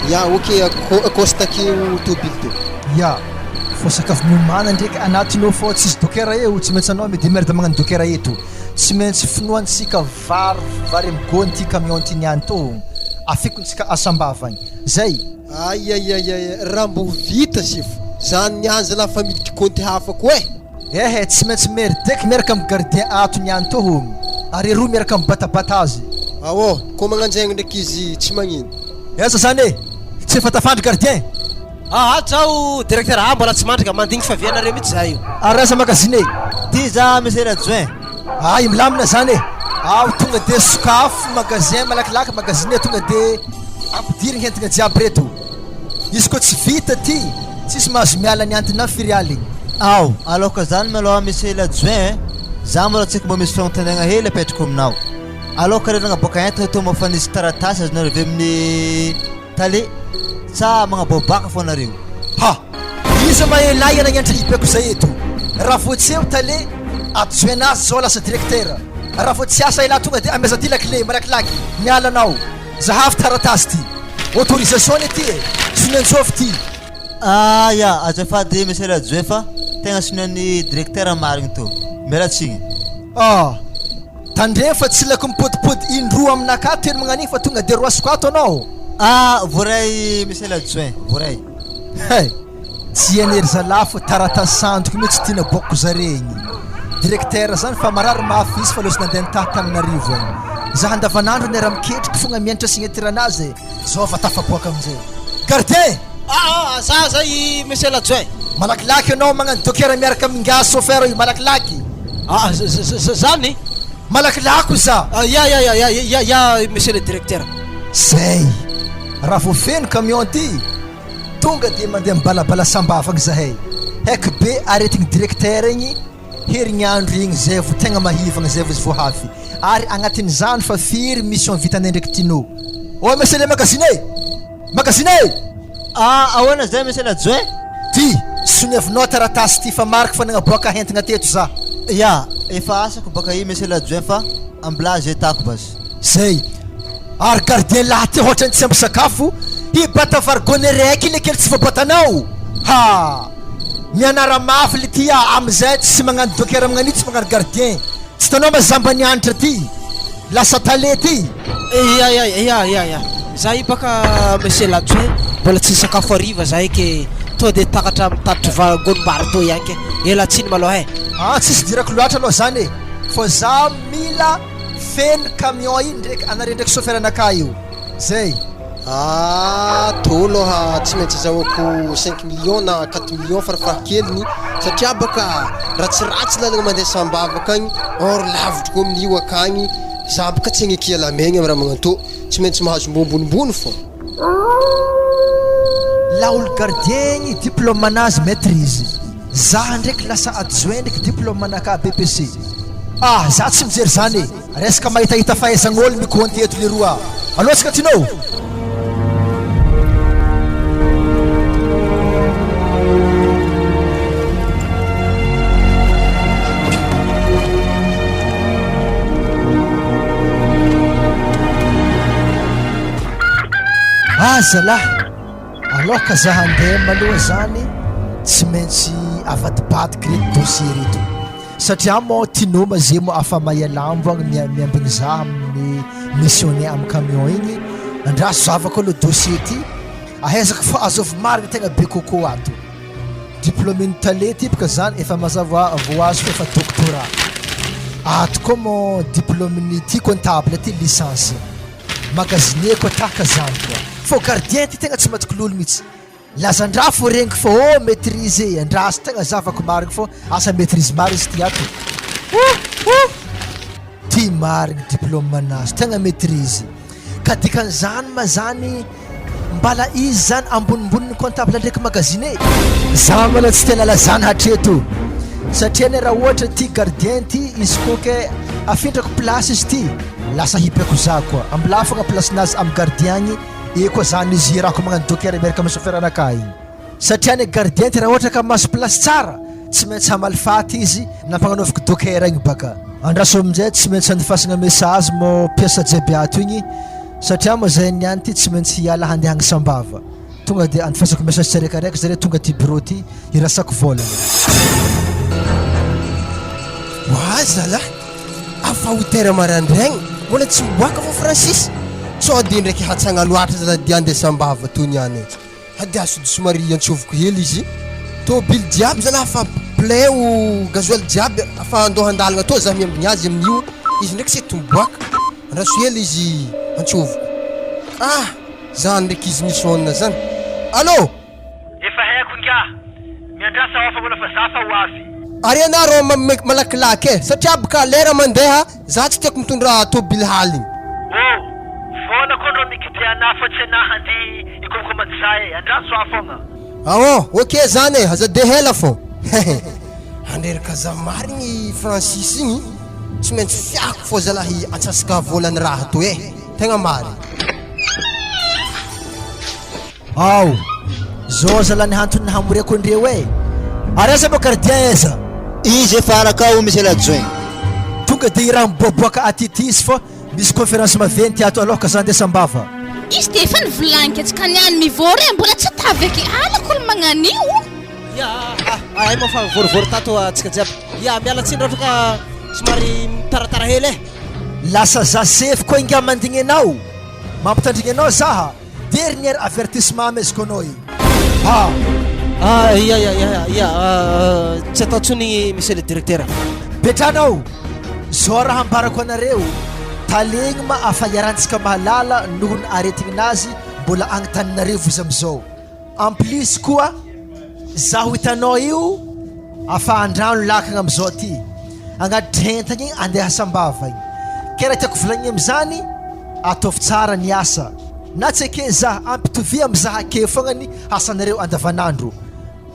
D: Ya ok, accoste akeo tôbily teo.
A: Ya, fô sakafo miomàna ndreky anatiny ao fô tsisy docker eo, tsy maintsy anao mi-demerde magnano docker eto. Tsy maintsy finoantsika vary vary am gony ty camion ty niany tô, afikontsika asambavagny. Zay.
D: Aiaiaiai raha mbo vita sefo zany niany zalah fa miditry compte hafa koa eh.
A: Ehe tsy maintsy merdeky miaraka am gardien ato niany tô hono, ary eroa miaraka mibatabata azy.
D: Aô, ko magnanjegny ndraiky izy tsy magnino.
A: Aiza zany e? Tsy efa tafandry gardien?
F: Aa zaho directeur ah mbola tsy mandry ka mandigny favianareo mihitsy za io.
A: Ary aiza magazine e?
G: Ty za monsieur l'adjoint.
A: Ay milamina zany e! Ao tonga de sokafo magasin malakilaky magazine tonga de ampidirigny entagna jiaby reto. Izy koa tsy vita ty tsisy mahazo miala ny antina firy aligny.
G: Ao, aloka zany malôha monsieur l'adjoint, za malôha tsaiky mbô misy fagnotaniagna hely apetrako aminao. Aloka re nagnaboaka entagna tô mba fa nisy taratasy azonareo avy amin'ny tale sa magnaboabaka fô nareo?
A: Ha! Iza ma elahy nagnantra hibeko zay eto? Raha vao tsy eo tale, adjoint nazy zao lasa directeur. Raha vao tsy asa elah tonga de ameza ty lakile malakilaky miala anao. Zahavo taratasy ty. Autorisation anie ty e! Sonianjovy ty.
G: Ah ya, azafady monsieur l'adjoint fa tegna sonian'ny directeur marigny tô. Miala tsigny.
A: Ah! Tandremo fa tsy ilako mipodipody indroa aminakahy teny magnan'igny fa tonga de roasiko ato anao.
G: Ah! Voaray monsieur l'adjoint, voaray.
A: Hay! Tsy hainy ry zalahy fa taratasy sandoka mihitsy ty naboakako zare igny. Directeur zany fa marary mafy izy fa lôsy nandeha nitaha Tananarivo agny. Za andavanandro niara miketriky fogna mianatra signature anazy e! Zao fa tafaboaka amizay. Gardien!
F: Ah ah! Za zay monsieur l'adjoint.
A: Malakilaky anao magnano docker miaraka amin'ingahy chauffeur io malakilaky.
F: Ah zany?
A: Malakilaky hoy za.
F: Ya ya ya ya ya monsieur le directeur.
A: Zay! Raha vao feno camion ty. Tonga dia mandeha mibalabala sambava agny zahay. Haiko be aretigny directeur igny herignandro igny zay vao tegna mahivagna zay vao izy vao avy. Ary agnatin'izany fa firy mission vitanay ndraiky Tino. Oh monsieur le magasinier! Magasinier!
G: Ah ahoana zay monsieur l'adjoint?
A: Ty, soniavinao taratasy ty fa mariky fa nagnaboaka hentagna teto za.
G: Ya, efa asako baka i monsieur l'adjoint fa ambilà ze tako basy.
A: Zay. Ary gardien lahy ty hoatrany tsy ampy sakafo, hibata vary gone raiky le kely tsy voabatanao! Ha! Mianara mafy le ty a, amizay tsy magnano docker magnanio tsy magnano gardien. Tsy hitanao ma za mba nianatra ty. Lasa tale ty!
F: Ya ya ya ya ya za io baka monsieur l'adjoint mbola tsy nisakafo hariva zahay ke to de takatra mitatitra va gonimbary tô ihany ke ela tsiny malôha e.
A: Ah tsisy idirako loatra aloha zany e! Fô za mila feno camion iny ndreky anare ndreky chauffeur anakahy io. Zay.
D: Ah tô loha tsy maintsy azahoako cinq millions na quatre millions farafahakeliny satria baka ratsiratsy lalagna mandeha Sambava akagny or lavitry koa amin'io akagny za baka tsy agneky hiala maigny am raha magnantô tsy maintsy mahazo mbô ambonimbony fô.
A: Laolo gardien igny diplôme anazy maitrise, za ndreky lasa adjoint ndreky diplôme anakahy BEPC. Ah za tsy mijery zany e! Resaka mahitahita fahaizan'ol mi-compte eto leroa a! Alou tsika tinao! Ah zalah! Aloha ka za handeha maloha zany tsy maintsy avadibadiky reto dossier reto. Satria moa Tinoma ze moa afa mahia lambo agny miambigny za amin'ny missionner am camion igny, andraso zavako aloha dossier ty, ahaizako fa azovy marigny tegna be coco ato. Diplôme-n'ny tale ty boka zany efa mazava voazo fa efa doctorat. Ato koa moa diplôme-n'ny ty comptable ty licence. Magasinier koa tahaka zany koa. Fô gardien ty tegna tsy matoky lolo mitsy. Lazan-draha fô regniko fô oh maitrise e, andraso tegna zavako marigny fô asa maitrise marigny izy ty ato oh oh ty marigny diplôme anazy tegna maitrise ka dikan'izany ma zany mbala izy zany ambonimbonin'ny comptable ndraiky magasine za mbola tsy tena lazana hatreto satria anie raha ohatra ty gardien ty izy koa ke afindrako place izy ty lasa hibeko za koa ambilà fogna place-nazy amy gardien agny Eo koa zany izy iarahako magnano docker miaraka amin'ny chauffeur anakahy igny. Satria ny gardien ty raha ohatra ka mahazo place tsara tsy maintsy hamaly faty izy nampagnanaoviko docker igny baka. Andraso aminjay tsy maintsy andefasagna message mô mpiasa jiaby ato igny satria mô zay niany ty tsy maintsy hiala handeha agny Sambava. Tonga de andefasako message tsiaraikaraiky zare tonga aty bureau ty irasako vôlagna.
D: Oa zalahy! Afa ho tera maraindraigny mbola tsy miboaka fô Francis sao de ndraiky hatsagna loatra zalahy dia andeha Sambava tô niany e ha dia sody somary antsoviko hely izy tôbily jiaby zalahy fa plein o gasoil jiaby afa andao handalagna tô za miambigny azy amin'io izy ndraiky tsy eto miboaka andraso hely izy antsoviko ah zany ndraiky izy misôna zany allô
J: Efa haiko ingahy. Miandrasa ao fa mbola fa za fa ho avy.
D: Ary ianah rô malakilaky e, satria boka lera mandeha za tsy tiako mitondra tôbily haligny.
J: Oh! Vola koa ndrô mi-guider anah fa tsy anah handeha hikomakomandy za e, andraso aho fogna.
D: Aon, ok zany e, aza de hela fô. Hehe. Andreraka za marigny i Francis igny, tsy maintsy fiako fô zalahy antsasaka volan'ny raha toy e, tegna marigny.
A: Ao! Zao zala ny antony nahamoriako andreo e! Ary aiza moa gardien aiza?
G: Izy efa araka ao monsieur l'adjoint.
A: Tonga dia i raha miboaboaka aty ty izy fa misy conférence maventy ato aloha ka za andeha Sambava.
H: Izy dia efa nivolaniko antsika niany mivory e mbola tsy tavy eky alako olo magnanio.
F: Ya ah ah hay moa fa vorivory tato antsika jiaby. Ya miala tsiny raha ohatra ka somary mitaratara hely e.
A: Lasa za sefo koa ingahy mandigny anao, mampitandrigny anao zaha. Dernier avertissement ameziko anao io. Ah!
F: Ah, ia, ia, ia, ia, tsy atao tsony monsieur le directeur.
A: Betranao, zao raha ambarako anareo, talegny ma afa iarahantsika mahalala noho ny aretignin'azy mbola agny Tananarivo izy amizao. En plus koa zaho hitanao io afa andrano lakagna amizao ty agnaty entagna igny andeha Sambava igny ke raha tiako volagniny amizany ataovy tsara ny asa na tsy eke za ampitovia amy za ake fogna ny asanareo andavanandro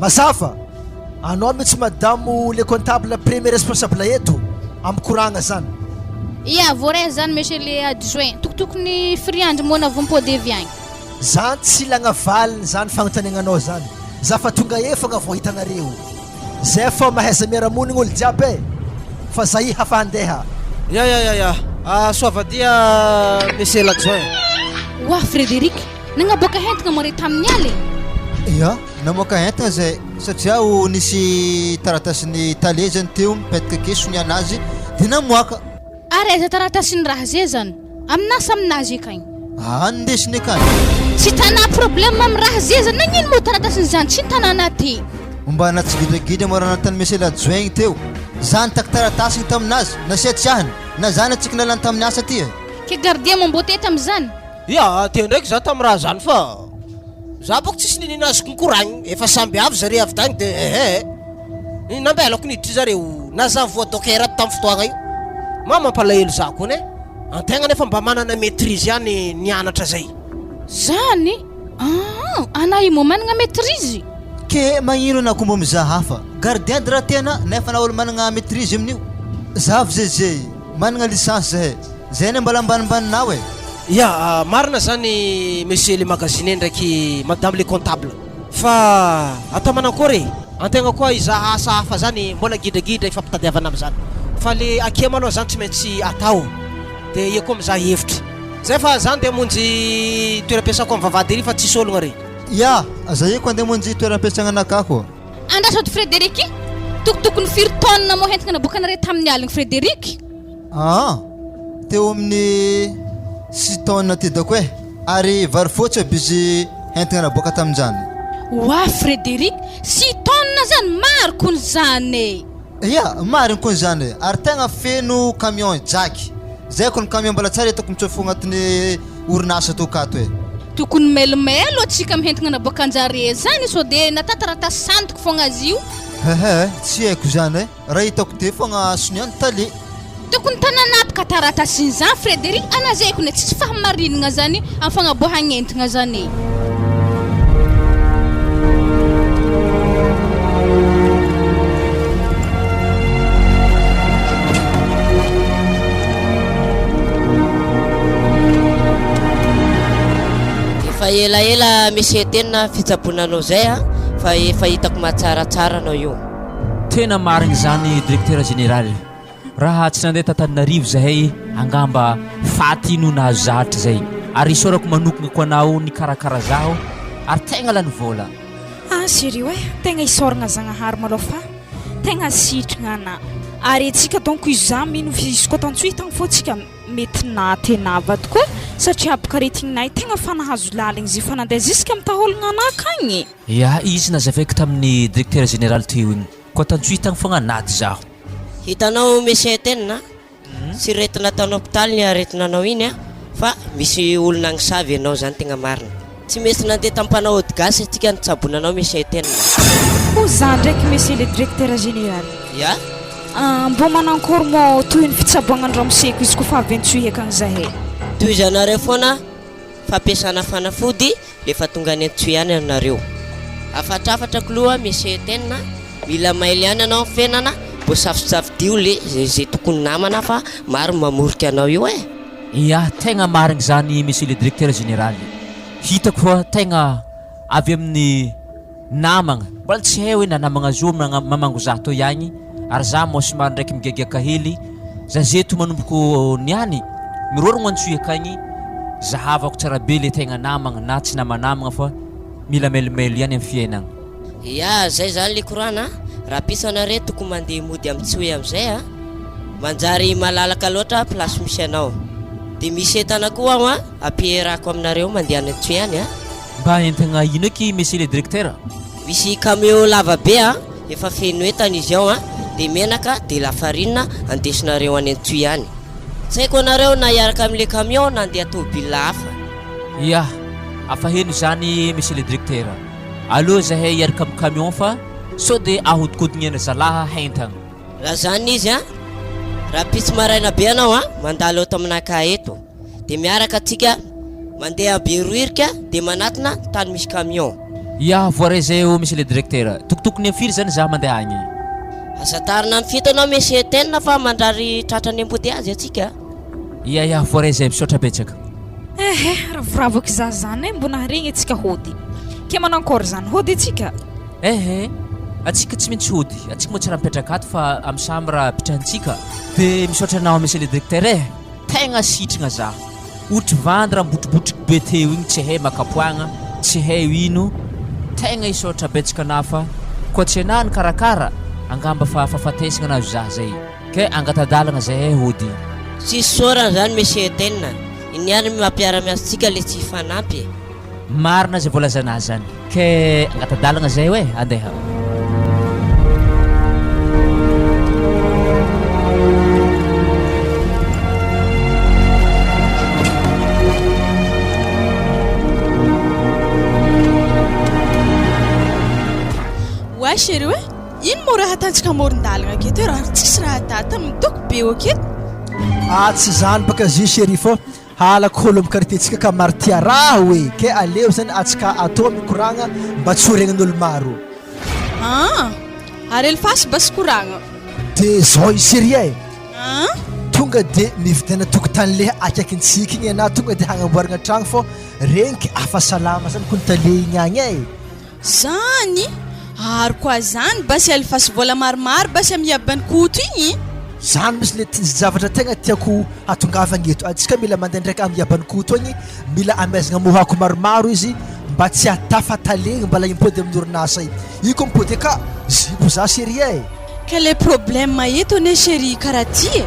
A: mazava anao mitsy madamo le comptable premier responsable eto amy koragna zany.
H: Ia, voaray zany monsieur le adjoint, tokotokony firy andro moa navompody avy agny?
A: Zany tsy ilagna valiny zany fagnontaniagnanao zany, za fa tonga eo fogna vao hitanareo. Zay fô mahaiza miara-monigny olo jiaby e! Fa za i hafa handeha.
F: Ya ya ya ya, soavadia monsieur l'adjoint.
H: Oa Frédéric, nagnaboaka entagna moa re tamin'ny aly e?
G: Ya, namoaka entagna zay satria o nisy taratasin'ny tale zany teo mipetaka ake sonianazy de namoaka.
H: Ary aiza taratasin'ny raha ze zany? Aminà sa aminazy akagny?
G: Aa ndesiny akany.
H: Tsy tanà problème am raha ze zany nagnino moa taratasin'ny zany tsy tanàna ty?
G: Mba na tsy gidragidra moa raha nanontany monsieur l'adjoint igny teo. Za nitaky taratasy igny taminazy, nasia tsy ahiny, na za natsiky nalany tamin'ny asa ty e.
H: Ke gardien moa mbô tety amizany?
F: Ya, teo ndraiky za tam raha zany fa za boko tsisy ninina azoko nikoragny, efa samby avy zare avy tagny de ehe nambelako niditry zareo na za voa docker aby tam fotoagna io, ma mampalahelo za kony e, antegna nefa mba manana maitrise ihany nianatra zay.
H: Zany? Aa, ana io moa managna maitrise?
G: Ke magnino anà ko mbô mizaha hafa, gardien de raha tianà nefa anà olo managna maitrise amin'io, za avy zay managna licence zahay. Zay anie mbola ambanimbaninao e!
F: Ya, marina zany monsieur le magasinier ndraiky madame le comptable fa atao manankory e! Antegna koa hizaha asa hafa zany mbola gidragidra ifampitadiavana amizany fa le akia malôha zany tsy maintsy atao de eo koa mizaha hevitra zay fa za ndeha hamonjy toeram-piasako am vavahady ery fa tsisy ologna re.
G: Ya, za io ko andeha hamonjy toeram-piasagna anakahy koa.
H: Andraso ady Frédéric, tokotokony firy tonnes moa entana naboakanareo tamin'ny aligny Frédéric?
G: Aa! Teo amin'ny six tonnes teo dako e! Ary vary fotsy aby izy entina naboaka tamin'izany.
H: Oa Frédéric, six tonnes zany maro kony zany e!
G: Ia, marigny kony zany e! Ary tegna feno camion jaky. Zay kony camion mbola tsara hitako mitsofoka agnatin'ny orinasa tô kato e!
H: Tokony mailomailo atsika amin'ny entina naboakanjare zany sao de natao taratasy sandoka fogna azy io.
G: Hehe, tsy haiko zany e! Raha hitako de fogna sonia ny tale.
H: Tokony tananapaka taratasin'izany Frédéric anazeko ne tsisy fahamarinagna zany am fagnaboahagna entagna zany e.
J: Efa elaela Monsieur Tena fitsaboana anao zay a, fa efa hitako mahatsaratsara anao io.
C: Tena marigny zany Directeur Général. Raha tsy nandeha t'Antananarivo zahay angamba faty no nahazo za hatrizay. Ary isaorako manokagna koa anao nikarakara zaho ary tegna lany vôla.
B: Ah chérie oe, tegna isaoragna Zagnahary malôha fa tegna sitragna anà. Ary antsika donc izy za mino izy koa tantsoy tagny fô tsika mety naty anà vadiko e, satria aboka aretigninay tegna fa nahazo laligny izy fa nandeha jusque amy taôlagna anà akagny.
C: Ya, izy nazavaiko tamin'ny Directeur Général teo igny. Koa tantsoy tagny fogna naty zaho.
J: Hitanao Monsieur Etienne a, tsy retina tany hopitaly ny aretina anao iny a, fa misy olona agnisavy ianao zany tegna marina. Tsy maintsy nandeha tam mpanao ody gasy atsika nitsabona anao Monsieur Etienne.
B: Ho za ndraiky Monsieur le Directeur Général.
J: Ya.
B: Ah, mbô manankôry mô tohin'ny fitsaboagna an-dramoseko izy koa fa avy antsohihy akagny zahay.
J: Tohizanareo foana fampiasana fanafody Efa tonga any Antsohihy any ianareo. Hafatrafatra klo a Monsieur Etienne a, mila mailo ihany anao am fiainana, mbo safisafidio le ze tokony namana fa maro ny mamorika anao io eh.
C: Ya, tegna marigny zany Monsieur le Directeur Général. Hitako fa tegna avy amin'ny namagna, mbola tsy hay hoe na namagna zo mamango za tô ihagny, ary za moa somary ndraiky migagiaka hely, za zeto manomboko niany, mirorogno antsoy akagny, zahavako tsara be le tegna namagna na tsy namanamagna fa mila mailomailo ihany am fiainagna.
J: Ya, zay zany le korana a! Rahampitso anare tokony mandeha mody am tsoy amizay a! Manjary malalaka loatra place misy anao. De misy entana koa aho a, ampiherako aminareo mandeha any antsoy any a!
C: Mba entagna ino eky monsieur le directeur?
J: Misy camion lava be a, efa feno entana izy ao a, de menaka, de lafarine andesinareo any Antsohihy any. Tsy haiko anareo na hiaraka amle camion na andeha tobile hafa.
C: Ya, afa heno izany monsieur le directeur. Aleo zahay hiaraka am camion fa sao de ahodikodin'ny zalaha hentagna.
J: Raha zany izy a, rahampitso maraina be anao a, mandalo eto aminakahy eto. Dia miaraka tsika mandeha Beroirika dia manatona tany misy camion.
C: Ya, voaray zay eo monsieur le directeur. Tokotokony am firy zany za mandeha agny?
J: Aza tarina am fito anao monsieur Etienne fa mandrary tratran'ny embouteillage atsika.
C: Ya ya, voaray zay, misaotra betsaka.
B: Ehe, ravoravo aky za zany e, mbo naharegny atsika hody. Ke manankôry zany, hody atsika?
C: Ehe, atsika tsy maintsy hody, atsika moa tsy raha mipetraka ato fa am chambre apitrahantsika. De misaotra anao monsieur le directeur e. Tegna sitragna za. Ohatry vandy raha mibotribotriky be teo igny tsy hay makapoagna, tsy hay ino, tegna hisaotra betsaka anah fa koa tsy anah nikarakara angamba fa fahafatesagna nahazo za zay, ke angatadalagna zahay hody.
J: Tsisy isaorana zany Monsieur Eden a! Iny ihany no mampiara-miasa antsika le tsy hifanampy e!
C: Marina zay voalazanà zany ke angata-dalagna zay oe andeha.
E: Oay chérie oe, ino moa raha atantsika amoron-dalagna aketo e, raha tsisy raha data midoko be aketo.
A: Ah tsy zany baka zy chérie fô halako olo am quartier tsika ka maro tia raha oe ke aleo zany atsika atô mikoragna mba tsy ho regnin'olo maro.
E: Ah! Ary elifasy basy koragna.
A: De zao i chérie e!
E: Ah!
A: Tonga de mividiana tokotany leha akaikintsika igny anah tonga de hagnamboaragna tragno fô regniky afa salama zany kony tale igny agny e!
E: Zany! Ary koa zany basy alefaso vola maromaro basy am iaban'i Koto igny.
A: Zany mintsy le zavatra tegna tiako hatongavagna eto, antsika mila mandeha ndraiky am iaban'i Koto agny, mila amezagna mohako maromaro izy mba tsy hahatafatale mbala himpody amin'ny orinasa io, io ko mipody aka zipo za chérie e!
E: Ka le problème eto anie chérie karaha ty e!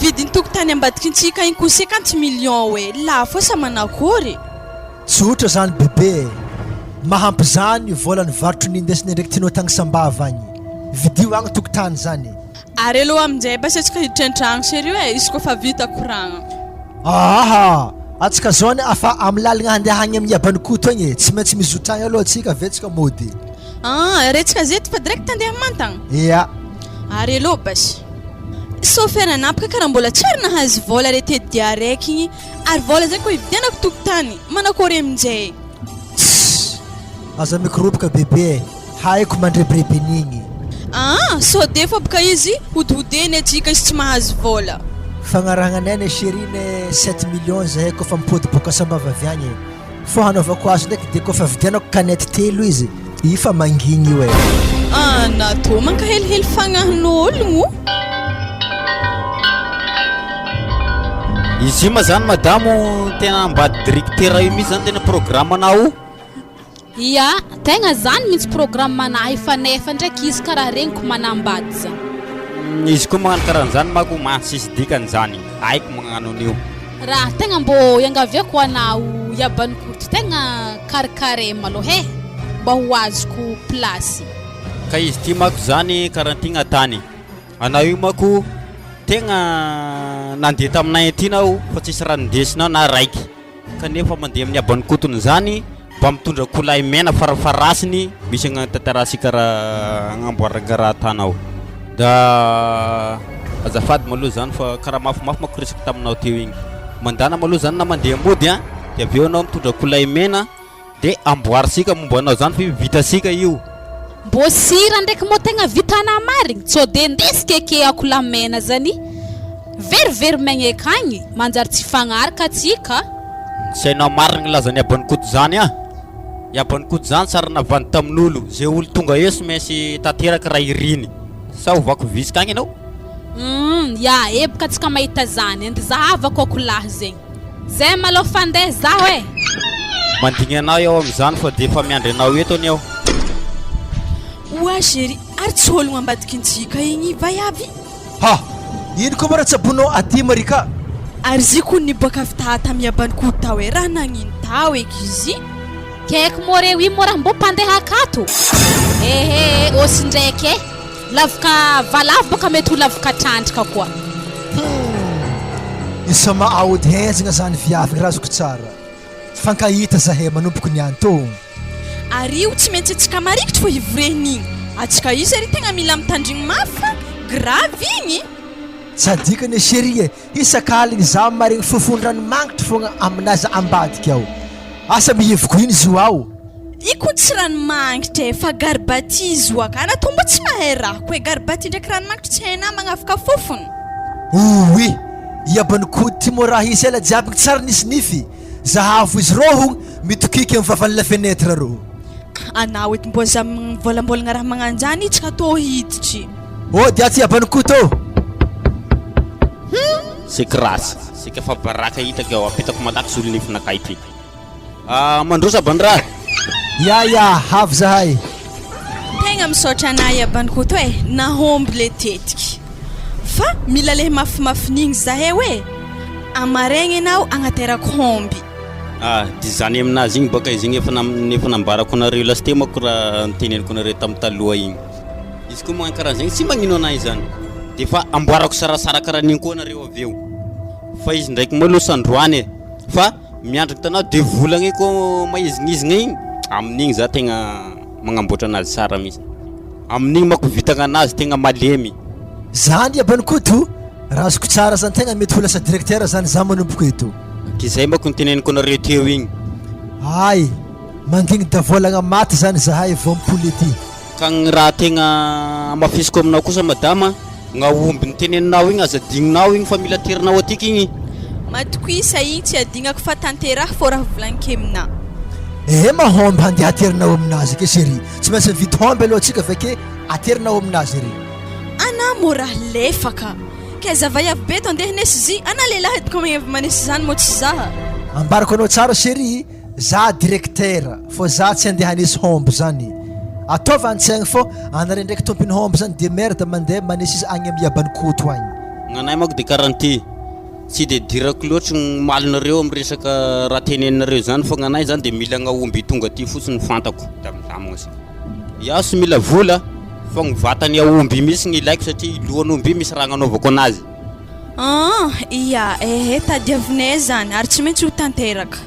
E: Vidin'ny tokotany ambadikintsika igny ko 50 millions oe lafo asa manakôry e!
A: Tsotra zany bebe e! Mahampy zany vola ny varotro nindesiny ndraiky tinao tagny sambava agny. Vidio agny tokotany zany.
E: Ary aleo aminjay basy atsika hiditra antragno serio e, izy koa fa vita koragna.
A: Aaha! Atsika zao anie afa amy lalagna handeha agny amin'ny iaban'i Koto agny e, tsy maintsy mizotra agny aloha atsika avy eo atsika mody.
E: Ah, retsika zety fa direct andeha mantagna?
A: Ia.
E: Ary aleo basy. Sôfera anapaka karaha mbola tsy ary nahazo vola re tety dia araiky igny. Ary vola zay ko hividianako tokotany, manakory aminjay?
A: Tssy! Aza mikoropoka bebe e, haiko mandrebireby an'igny.
E: Aa, sao dia efa boka izy hodihodeny atsika izy tsy mahazo vola.
A: Fagnaragnanay ne chérie ne sept millions zahay kofa mipody boka Sambava avy agny e. Fô hanaovako azy ndraiky de kofa vidianako canette telo izy, io fa mangigny io e.
E: Ana tô mankahelihely fagnahin'ologno.
I: Izy io ma zany madamo tena ambady directeur io mihitsy zany tena programme nao.
H: Ia, tegna zany mintsy programme anahy fa nefa ndraiky izy karaha regniko manambady zany.
I: Izy koa magnano karan'zany mako ma tsisy dikany zany, haiko magnano an'io.
H: Raha tegna mbô iangaviako anao iaban'i Koto tegna carcaré malôha e, mba ho azoko place.
I: Ka izy ty mako zany karan'ty gn'atany, anao io mako tegna nandeha taminay aty nao fa tsisy raha nindesinao na raiky. Kanefa mandeha amin'ny haban'ny kotony izany mba mitondra akoholahy mena farafaharasiny misy agnatanterahasika raha agnamboarana karaha atanao. Da azafady maloha zany fa karaha mafimafy manko resaka taminao teo igny. Mandana maloha zany na mandeha mody an, de avy eo anao mitondra akoholahy mena. De amboarintsika momba anao zany fa io vitantsika io.
H: Mbô sira ndraiky mô tegna vitanà marigny tsô de ndesiko eke akola mena zany verivery maigna akagny manjary tsy hifagnaraka atsika.
I: Tsy hainao marigny lazan'i Abanikoto zany ah! I Abanikoto zany tsary navandy tamin'olo, ze olo tonga eo tsy maintsy tanteraky raha iriny, sa ovako vitsika agny enao?
H: Humm ya eboka atsika mahita zany, andeha zahavako akolahy zegny. Zay malou fandeha zaho e!
I: Mandigny anao iaho amizany fa de efa miandry anao eto anie aho.
E: Oa chérie, ary tsy ologno ambadiky njika igny vaiavy?
A: Ha! Ino koa moa raha tsabonao aty Marika?
E: Ary zy kony niboaka avy tata miabany ko tao e, raha nagnino tao eky izy?
H: Kaiky moa reo io moa raha mbô mpandeha akato? Ehe, ôsy ndraiky e! Lavoka valavo boka mety ho lavoka trandraka koa.
A: Humm! Isama aody henjagna zany viavy raha azoko tsara. Fankahita zahay manomboko niany tô.
E: Ary io tsy maintsy antsika marikitry fô hivorehiny igny. Antsika io zary tegna mila mitandrigny mafy fa grave igny.
A: Tsy adikany e chérie e! Isak'aligny za maregny fofon-dranomagnitry fogna aminazy ambadika ao. Asa miheviko ino izy io ao?
E: I ko tsy ranomagnitra e fa garbaty izy oa ka anah tô mba tsy mahay raha ko e garbaty ndraiky ranomagnitra tsy hainah magnafaka fofona.
A: Ouii! Iaban'i Koto ty moa raha hisy ela jiaby gny tsary nisy nify, zahavo izy rô hogny mitokiky am vavan'ny la fenêtre rô.
E: Anah edy mbô aza mivôlambôlagna raha magnanjany itsy ka tô hiditry.
A: Ô dia aty aban'i Koto ô!
I: Seky ratsy, seky efa baraka hitako ao, apetako malaky solonifinakahy ty. Ah, mandroso Abandraha.
A: Ya ya, avy zahay.
E: Tegna misaotra anah i Abankoto e, nahomby le tetiky. Fa mila le mafimafin'igny zahay oe! Amaregny enao agnaterako homby.
I: Ah, de zany aminazy igny bôka izy igny efa nam- efa nambarako anareo lasteo manko raha noteneniko anareo tamin'ny taloha igny. Izy koa magnano karaha zegny tsy magnino anahy zany, de fa amboarako sarasara karaha an'igny koa anareo avy eo. Fa izy ndraiky moa aloha sandroany e, fa miandry hitanao deux volagna igny koa maizignizigna igny, amin'igny za tegna magnamboatra anazy tsara mihitsy, amin'igny manko vitagna anazy tegna malemy.
A: Zany abany Koto, raha azoko tsara zany tegna mety ho lasa directeur zany za manomboka eto.
I: De zay manko noteneniko anareo teo igny.
A: Ay, mandigny davolagna maty zany zahay vao mipoly ety.
I: Ka gny raha tegna hamafisiko aminao kosa madama, gn'aomby noteneninao igny aza adinonao igny fa mila aterinao atiky igny.
E: Matokoisa igny tsy adignako fa tanteraho fô raha volagniko aminà.
A: Ehe mahomby handeha aterinao aminazy ake chérie, tsy maintsy mividy homby aloha tsika aveke aterinao aminazy ery.
E: Anà mô raha lefaka. Kay za vaiavy be to andeha hanesy zy, anà lehilahy edy kô avy manesy zany mô tsy zaha.
A: Ambarako anao tsara chérie, za directeur fô za tsy andeha hanesy homby zany. Ataovy antsaigny fô anare ndraiky tompony homby zany de merde mandeha manesy izy agny am iaban'i Koto agny.
I: Gn'anay manko de karan'ity, tsy de idirako loatry gny malinareo am resaka raha teneninareo zany fa gn'anay zany de mila gn'aomby tonga aty fotsiny fantako da milamigna zay. Iaho tsy mila vola fa gny vatan'ny aomby mihitsy gny ilaiko satria lohan'omby io misy raha agnanaovako anazy.
E: An! Ia, ehe, tadiavinay zany ary tsy maintsy ho tanteraka.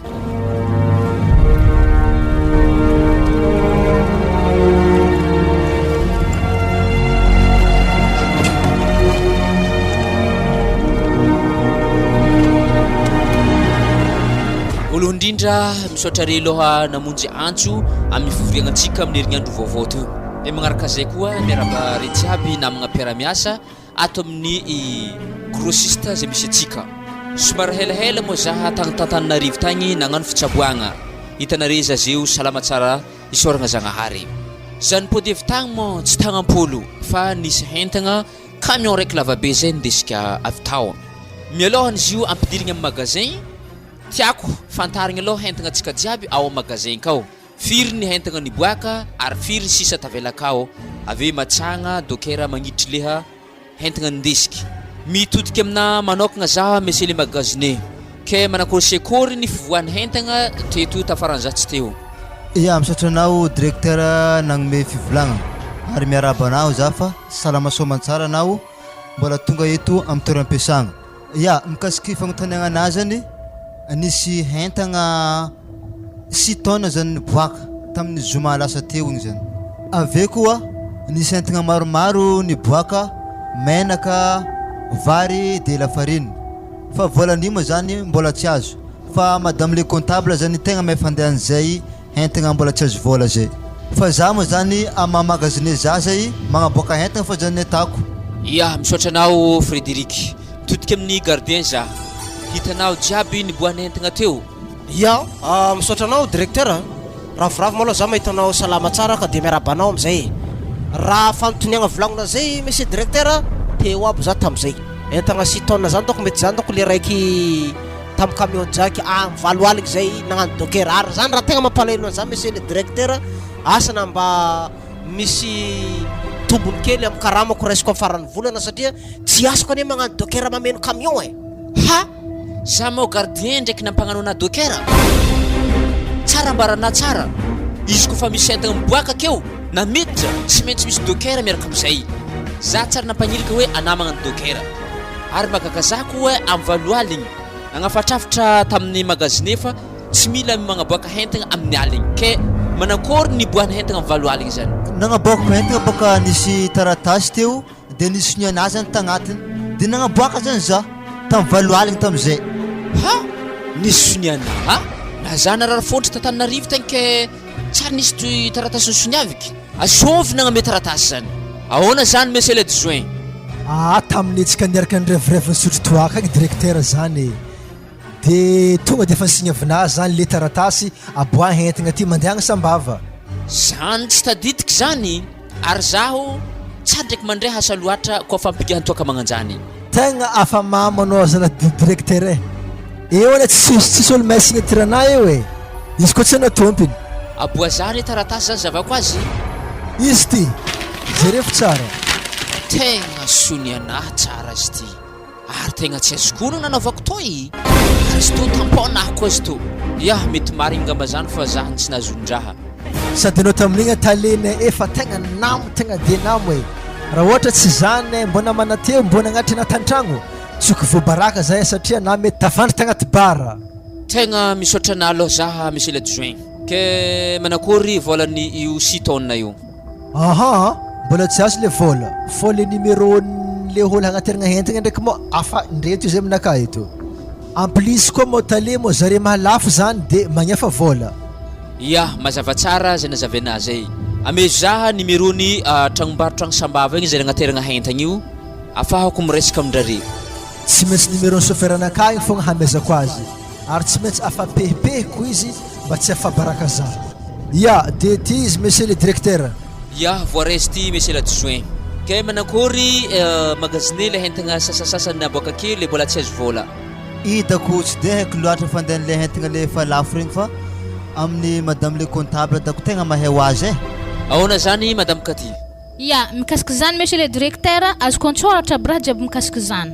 C: Voalohany indrindra, misaotra re aloha namonjy antso amin'ny fivoriagnantsika amin'ny herignandro vaovao teo. Dia magnaraka izay koa, miarahaba re jiaby namagna mpiara-miasa ato amin'ny grossiste izay misy antsika. Somary helahela moa zaha tagny t'Antananarivo tagny nagnano fitsaboagna. Hitanare zazeo salama tsara isaoragna Zagnahary. Za nipody avy tagny moa tsy tagnam-polo fa nisy hentagna camion raiky lavabe zay nindesika avy tao. Mialohan'izy io ampidirigna amin'ny magasin, tiako fantarigna aloha hentagna antsika jiaby ao amin'ny magasin kao. Firy ny hentagna niboaka ary firy sisa tavela akao, avy eo matsagna dokera magniditry leha hentagna nindesiky. Mitodika aminà manokagna za monsieur le magasinier, ke manakory sekory ny fivoahan'ny hentagna teto tafaran'iza tsy teo.
G: Ya, misaotra anao directeur nagnome fivolagnana ary miarahaba anao za fa salama soamantsara anao mbola tonga eto amin'ny toeram-piasagna. Ya, mikasiky fagnontaniagna anah zany, nisy entagna six tonnes zany niboaka tamin'ny zoma lasa teo igny zany, avy eo koa nisy entagna maromaro niboaka, menaka, vary de lafarina, fa vôlan'io moa zany mbola tsy azo fa madame le comptable zany tegna mahay fandehan'izay Entagna mbola tsy azo vôla zay. Fa za moa zany am maha magasinier za zay magnaboaka entagna fa zany atako.
C: Ya, misaotra anao Frederic. Mitodika amin'ny gardien za. Hitanao jiaby niboahana entagna teo?
F: Ya, misaotra anao directeur a. Ravoravo malôha za mahita anao salama tsara ka dia miarahaba anao amizay e. Raha fanontoniagna volagnina zay monsieur directeur a, teo aby za tamizay. Entagna six tonnes zany dônko mety zany dônko le raiky tam camion jack am valo aligny zay nagnano docker ary zany raha tegna mampalahelo anza monsieur le directeur asa na mba misy tombony kely am karamako raisiko am farany volana satria tsy asako anie magnano docker mameno camion e.
C: Ha! Za mao gardien ndraiky nampagnano anah docker? Tsara ambaranah tsara, izy kofa misy entagna miboaka akeo na miditra tsy maintsy misy docker miaraka amizay. Za tsary nampagnirika hoe anah magnano docker. Ary mahagaga za koa am valo aligny nagnafatrafatra tamin'ny magazine fa tsy mila magnaboaka hentagna amin'ny aligny ke manankôry niboahana hentagna am valo aligny zany?
G: Nagnaboakako entagna bôka nisy taratasy teo de nisy sonia-nahy zany tagnatiny de nagnaboaka zany za tam valo aligny tamizay.
C: Ha! Nisy sonia-nahy? Na za narary fôntry t'Antananarivo tagny ke tsary nisy toy taratasy nosoniaviky? Azovy nagname taratasy zany? Ahoana zany monsieur l'adjoint?
A: Aa tamin'ny tsika niaraka nirevirevy nisotro toaka agny directeur zany e! De tonga de efa nisignavinà zany le taratasy aboahy entigna aty mandeha agny Sambava.
C: Zany tsy tadidiko zany ary zaho tsary ndraiky mandray asa loatra koa fampigahan-toaka magnanjany.
A: Tegna afa mamo anao zala directeur e! Eo anie tsisy tsisy olo mahay signature anah eo e! Izy koa tsy anao tompiny.
C: Aboa zany taratasy zany zavako azy.
A: Izy ty! Jerevo tsara.
C: Tegna soa ny anahy tsara izy ty. Ary tegna tsy azoko ono nanaovako tô e! Ary izy tô tampon aho koa izy tô. Yah mety marigny ngamba zany fa zah tsy nahazon-draha.
A: Sady anao tamin'igny talenay efa tegna namo tegna de namo e! Raha ohatra tsy zany mbô namana teo mbô nagnatry anah tantragno tsy ko voabaraka zahay satria na mety tafandry tagnaty bar.
C: Tegna misaotra anah aloha zah monsieur l'adjoint. Ke manakory vôlan'ny io six tonnes io?
A: Aha, mbola tsy azo le vôla, fô le numéro nle ôlo hagnateragna entagna ndraiky moa afa ndreto izy aminakahy eto. En plus koa moa tale moa zare mahalafo zany de magnefa vôla.
C: Ya, mazava tsara zay nazavainà zay. Amezo zaha numéro ny tragnombarotra agny Sambava igny zay nagnateragna entagna io, afahako miresaka amin-drare.
A: Tsy maintsy numéro ny chauffeur anakahy igny fogna hamezako azy. Ary tsy maintsy afa-pehipehiko izy mba tsy afa-baraka za. Ya, de ty izy monsieur le directeur.
C: Ya, voaray ty monsieur l'adjoint. Kay manakory magasine le entagna sasasasany aboaka kely le mbola tsy azo vola.
G: Hitako tsy de haiko loatra fandehan'le entagna le efa lafo regny fa amin'ny madame le comptable dako tegna mahay ho azy eh.
C: Ahoana zany madame Cathy?
H: Ya, mikasika izany monsieur le directeur, azoko an-tsoratra aby raha jiaby mikasika izany.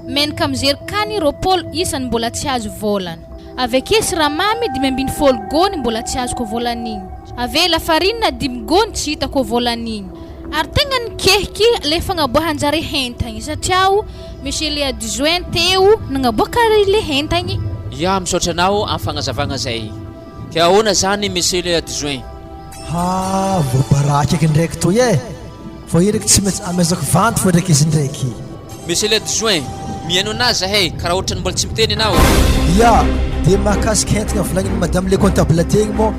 H: Menaka amin'ny zerikany 20 isany mbola tsy azo vôlana. Avy ake siramamy 15 gôny mbola tsy azoko vôlan'igny. Ave lafarinina dimy gôny tsy hitako vôlan'igny. Ary tegna nikehiky le fagnaboahan-jare hentagny satria o monsieur le adjoint teo nagnaboaka le hentagny.
C: Ya, misaotra anao amin'ny fagnazavagna zay. Ke ahoana zany monsieur le adjoint?
A: Haa voabaraka eky ndraiky toy eh! Vao iraky tsy maintsy amezako vandy fô ndraiky izy ndraiky.
C: Monsieur le adjoint, mihaino anah zahay ka raha ohatrany mbola tsy miteny ianao.
A: Ya, de mahakasika entagna volagnin'i madame le comptable tegny moa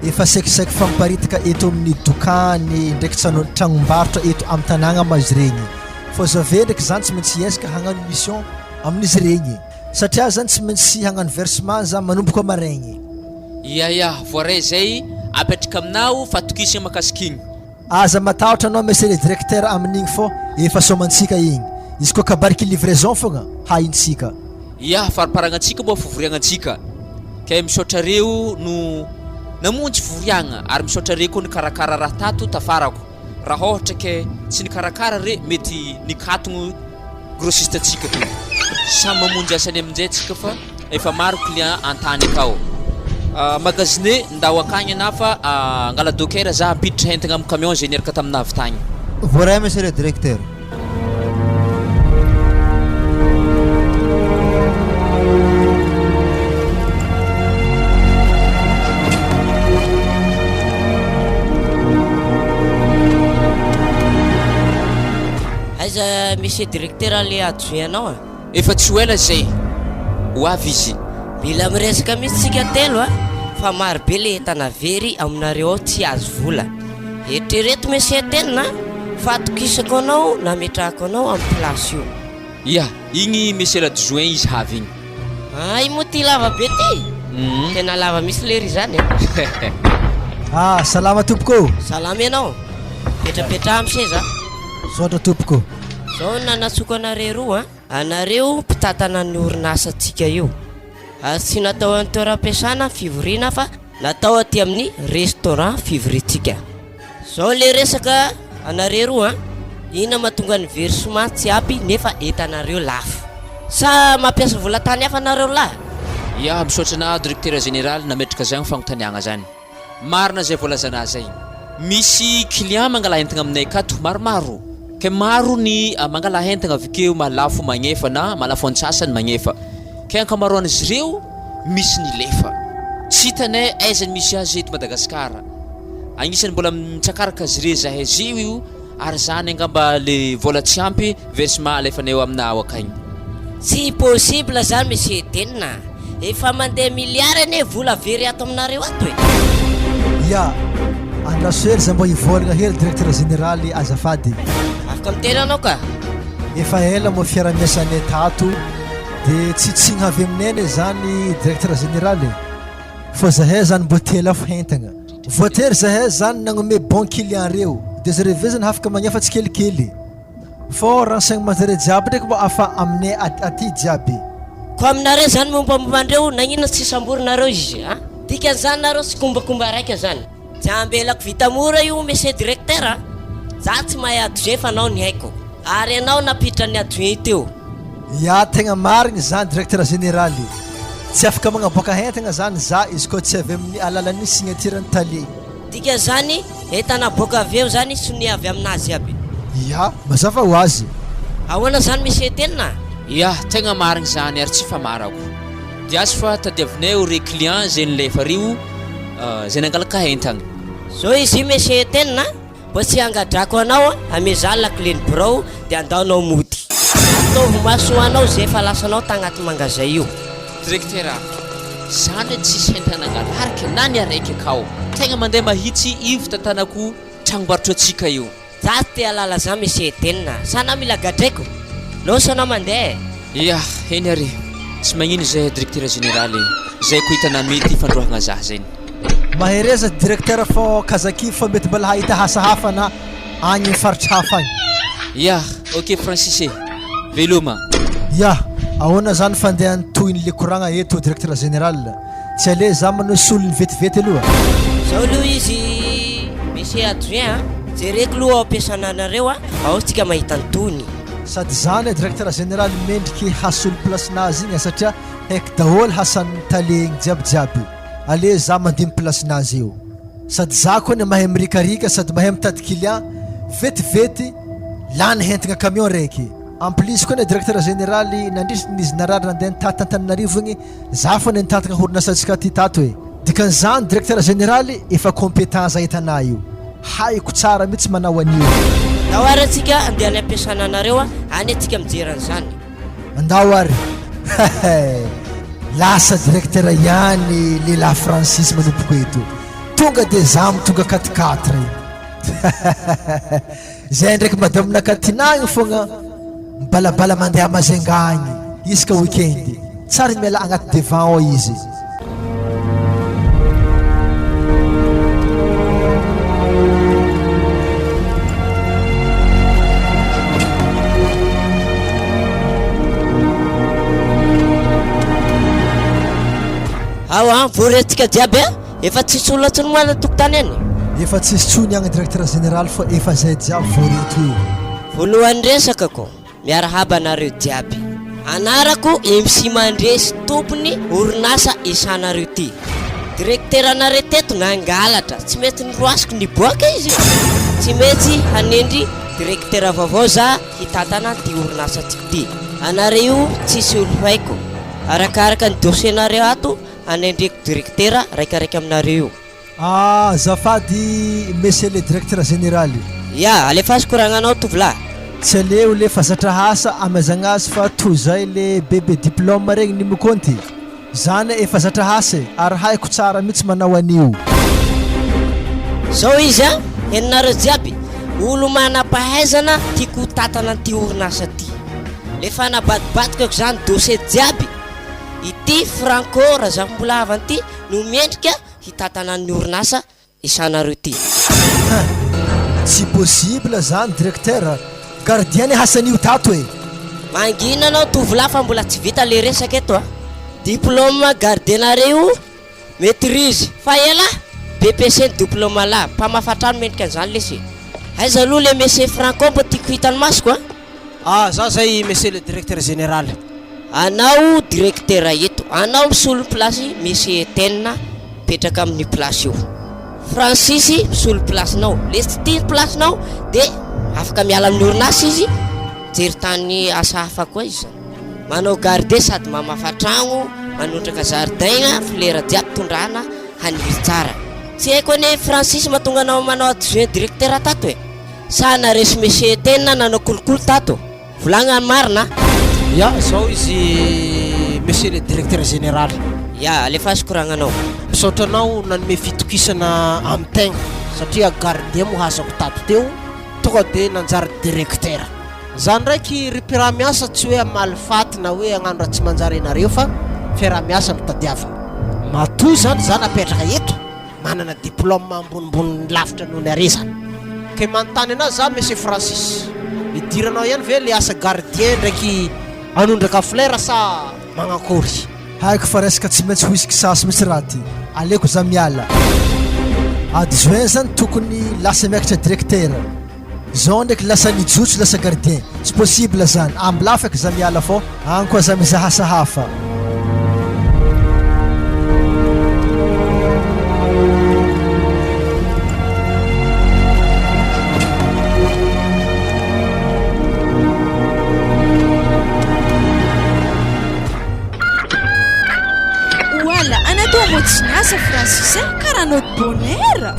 A: efa saikisaiky fa miparitaka eto amin'ny dokany ndraiky trano tragnombarotra eto amin'ny tanàgna ma izy regny. Fô zave ndraiky zany tsy maintsy hiezaka hagnano mission amin'izy regny. Satria zany tsy maintsy hagnano versement za manomboka maraigny.
C: Ia ia, voaray zay, apetraka aminao fatokisagna makasika igny.
A: Aza matahotra anao monsieur le directeur amin'igny fô efa somantsika igny. Izy koa kabariky livraison fogna haintsika.
C: Ia, fariparagna-tsika moa fivoriagna-tsika. Kay misaotra reo no namonjy fivoriagna ary misaotra re koa nikarakara raha tato tafarako. Raha ôhatra ke tsy nikarakara re mety nikatogno grossiste tsika to. Samy mamonjy asany aminjay tsika fa efa maro client antany akao. Magasine ndao akagny anah fa angala docker za hampiditra entagna am camion zay niaraka taminah avy tagny.
G: Voaray monsieur le directeur.
J: Aiza monsieur directeur le adjoint anao a?
C: Efa tsy ho ela izay, ho avy izy.
J: Mila miresaka mihitsy tsika telo a, fa maro be le entana very aminareo ao tsy azo vola. Eritrereto monsieur Ten a, fa atokisako anao nametrahako anao am place io.
C: Ia, igny monsieur l'adjoint izy havy igny.
J: Hay moa ty lava be ty? Tena lava mihitsy lery izany e.
A: Ah, salama tompoko ô.
J: Salama ianao. Petrapetraha am seza.
A: Misaotra tompoko.
J: Zao no nanatsoko anareo roa a. Anareo mpitantana ny orinasantsika io. Ary tsy natao any toeram-piasana ny fivoriana fa natao aty amin'ny restaurant fivoriantsika. Zao le resaka anareo roa an, inona mahatonga ny versement tsy ampy nefa entanareo lafo? Sa mampiasa vola tany hafa nareo lahy?
C: Ya, misaotra anah Directeur Général nametraka zany fagnontaniagna zany. Marina zay voalazanah zay. Misy client mangala entagna aminay akato maromaro. Ke maro ny mangala entagna avy keo mahalafo magnefa na mahalafo antsasany magnefa. Ke ankamaroan'izy ireo misy ny lefa. Tsy hitanay aiza ny misy azy eto Madagasikara. Agnisan'ny mbola mitsakaraka azy re zahay zio io ary zany angamba le vola tsy ampy versement alefanay eo amina ao akagny.
J: Tsy possible zany monsieur Eden a! Efa mandeha milliard anie vola very ato aminareo ato e!
A: Ya, andraso hely za mba hivolagna hely directeur général azafady.
J: Afaka miteny anao ka.
A: Efa ela moa fiarahamiasanay tato de tsy tsigna avy aminay anie zany directeur général e! Fa zahay zany mbô te lafo hentagna. Voatery zahay zany nagnome bon client reo de zareo ve zany hafaka magnefa tsikelikely. Fô renseignement zare jiaby ndraiky mbô afa aminay aty jiaby.
J: Ko aminareo zany mombamomba andreo nagnino tsy samborinareo izy a? Dikan'izany nareo tsy kombakomba raika zany. Tsy ambelako vita mora io monsieur directeur a! Za tsy mahay adjoint fa anao ny haiko. Ary ianao nampiditra ny adjoint teo.
A: Ya tegna marigny zany directeur général. Tsy afaka magnaboaka entagna zany za izy koa tsy avy amin'ny alalan'ny signature ny tale.
J: Dikan'izany entana aboaka avy eo zany sonia avy aminazy aby.
A: Ya, mazava ho azy.
J: Ahoana zany monsieur Etienne a?
C: Ya, tegna marigny zany ary tsy famarako. Diaso fa tadiavinay eo re client zay nilefa rio zay nangalaka entagna.
J: Zao izy io monsieur Etienne a! Mba tsy hangadrako anao a, amezà lakile ny birao dia andao anao mody. Ataovy maso ho anao izay efa lasanao tagnaty mangazay io.
C: Directeur a, zany hoe tsisy entana nangalarika na ny araiky akao. Tegna mandeha mahitsy io fitantanako tragnombarotra antsika io.
J: Za tsy te halala za monsieur Eden a, sa anao mila gadraiko? Lôsa anao mandeha e.
C: Ya, eny ary e. Tsy magnino izay directeur général e. Zay ko hitana mety fandroahagna za zegny.
A: Mahereza directeur fô kazakivy fa mety mbola hahita asa hafa na agny faritra hafa agny.
C: Ya, ok Francis e. Veloma.
A: Ya, ahoana zany fandehan'ny tohin'le koragna eto directeur général? Tsy ale za manao solony vetivety aloha.
J: Zao aloha izy monsieur adjoint a, jereko aloha ao ampiasana anareo a, ao tsika mahita ny tohiny.
A: Sady zany directeur général mendriky hasolo place-nazy igny satria haiko daholo hasan'ny tale igny jiaby jiaby. Allez za mandimby place-nazy eo. Sady za koa anie mahay mirikarika sady mahay mitady client vetivety lany hentigna camion raiky. En plus koa anie directeur général nandritry ny izy narary nandeha nitaty Antananarivo igny za fô nitantagna orinasantsika ty tato e. Dikan'izany directeur général efa compétent za hitanà io. Haiko tsara mihitsy manao an'io.
J: Andao ary antsika andeha any ampiasana anareo a, any antsika mijery an'izany.
A: Andao ary Hehe Lasa directeur ihany lehilahy Francis manomboka eto. Tonga dia za mitonga quatre quatre io. Hehehe Zay ndraiky madame Nakatina agny fogna mibalabala mandeha Majunga agny isaka week-end. Tsary miala agnaty devant ao izy.
J: Ao an, vory antsika jiaby a! Efa tsisy olona tsony moa any an-tokotany any?
A: Efa tsisy tsony agny directeur général fa efa zay jiaby vory eto io.
J: Voalohany resakako, Miarahaba anareo jiaby. Anarako MC Mandresy tompony orinasa isanareo ty. Direkteranareo teto nangalatra, tsy mety noroasiko niboaka izy e. Tsy mety hanendry direktera vaovao za hitantana ty orinasantsika ty. Anareo io tsisy olo haiko. Arakaraka ny dossier-nareo ato hanendreko direktera raikaraika aminareo io.
A: Ah azafady Monsieur le directeur général.
J: Ya, alefaso koragnanao tovolahy.
A: Tsy aleo le fa zatra asa amezagna azy fa toy zay le bebe diplôme regny ny mikonty. Zany efa zatra asa e, ary haiko tsara mitsy manao an'io.
J: Zao izy a, henonareo jiaby, olo manam-pahaizana tiako ho tantana an'ity orinasa ty. Le fa nabadibadikako zany dossier jiaby, ity Franco Razafimbolahava ity no mendrika hitantana ny orinasa isanareo ity.
A: Hein! Tsy possible zany directeur a! Gardien ny hasan'io tato e!
J: Mangina anao tovolahy fa mbola tsy vita le resaka eto a! Diplôme gardenareo io maitrise fa elah BEPC ny diplôme lah, mpamafa trano mendrika an'izany lesy e! Aiza aloha le monsieur Franco mba tiako hitan'ny masoko a!
F: Ah za zay monsieur le directeur général.
J: Anao directeur eto, anao misolo ny place monsieur Etienne mipetraka amin'ny place io. Francis misolo place nao, le tsy tia ny place nao de afaka miala amin'ny orinasa izy, mijery tany asa hafa koa izy zany. Manao garde sady mamafa tragno, manondraka jardin, fleur jiaby tondrahana haniry tsara. Tsy haiko anie Francis mahatonga anao manao adjoint directeur tato e. Sa naresy monsieur Etienne nanao kolikoly tato? Volagna ny marina a!
F: Ya, zao izy monsieur le directeur général.
J: Ya, alefaso koragnanao.
F: Misaotra anao nanome fitokisana amin'ny tegna satria gardien moa hazako tato teo tonga de nanjary directeur. Za ndraiky ry mpiara-miasa tsy hoe hamaly faty na hoe hagnano raha tsy manjary anareo fa fiaraha-miasa no tadiavina. Matoa zany za napetraka eto Manana diplôme ambonimbony lavitra noho ny are zany. Ke manontany anah za monsieur Francis, idiranao ihany ve le asa gardien ndraiky hanondraka fleur sa magnankory?
A: Haiko fa resaka tsy maintsy ho hisy kisasy mihitsy raha ty. Aleoko za miala. Adjoint zany tokony lasa miakatra directeur. Zao ndraiky lasa nijotso lasa gardien. Tsy possible zany. Ambilafy aky za miala fô agny koa za mizaha asa hafa.
E: Oala, anà toa moa tsy niasa Francis eh, karaha anao de bonheur.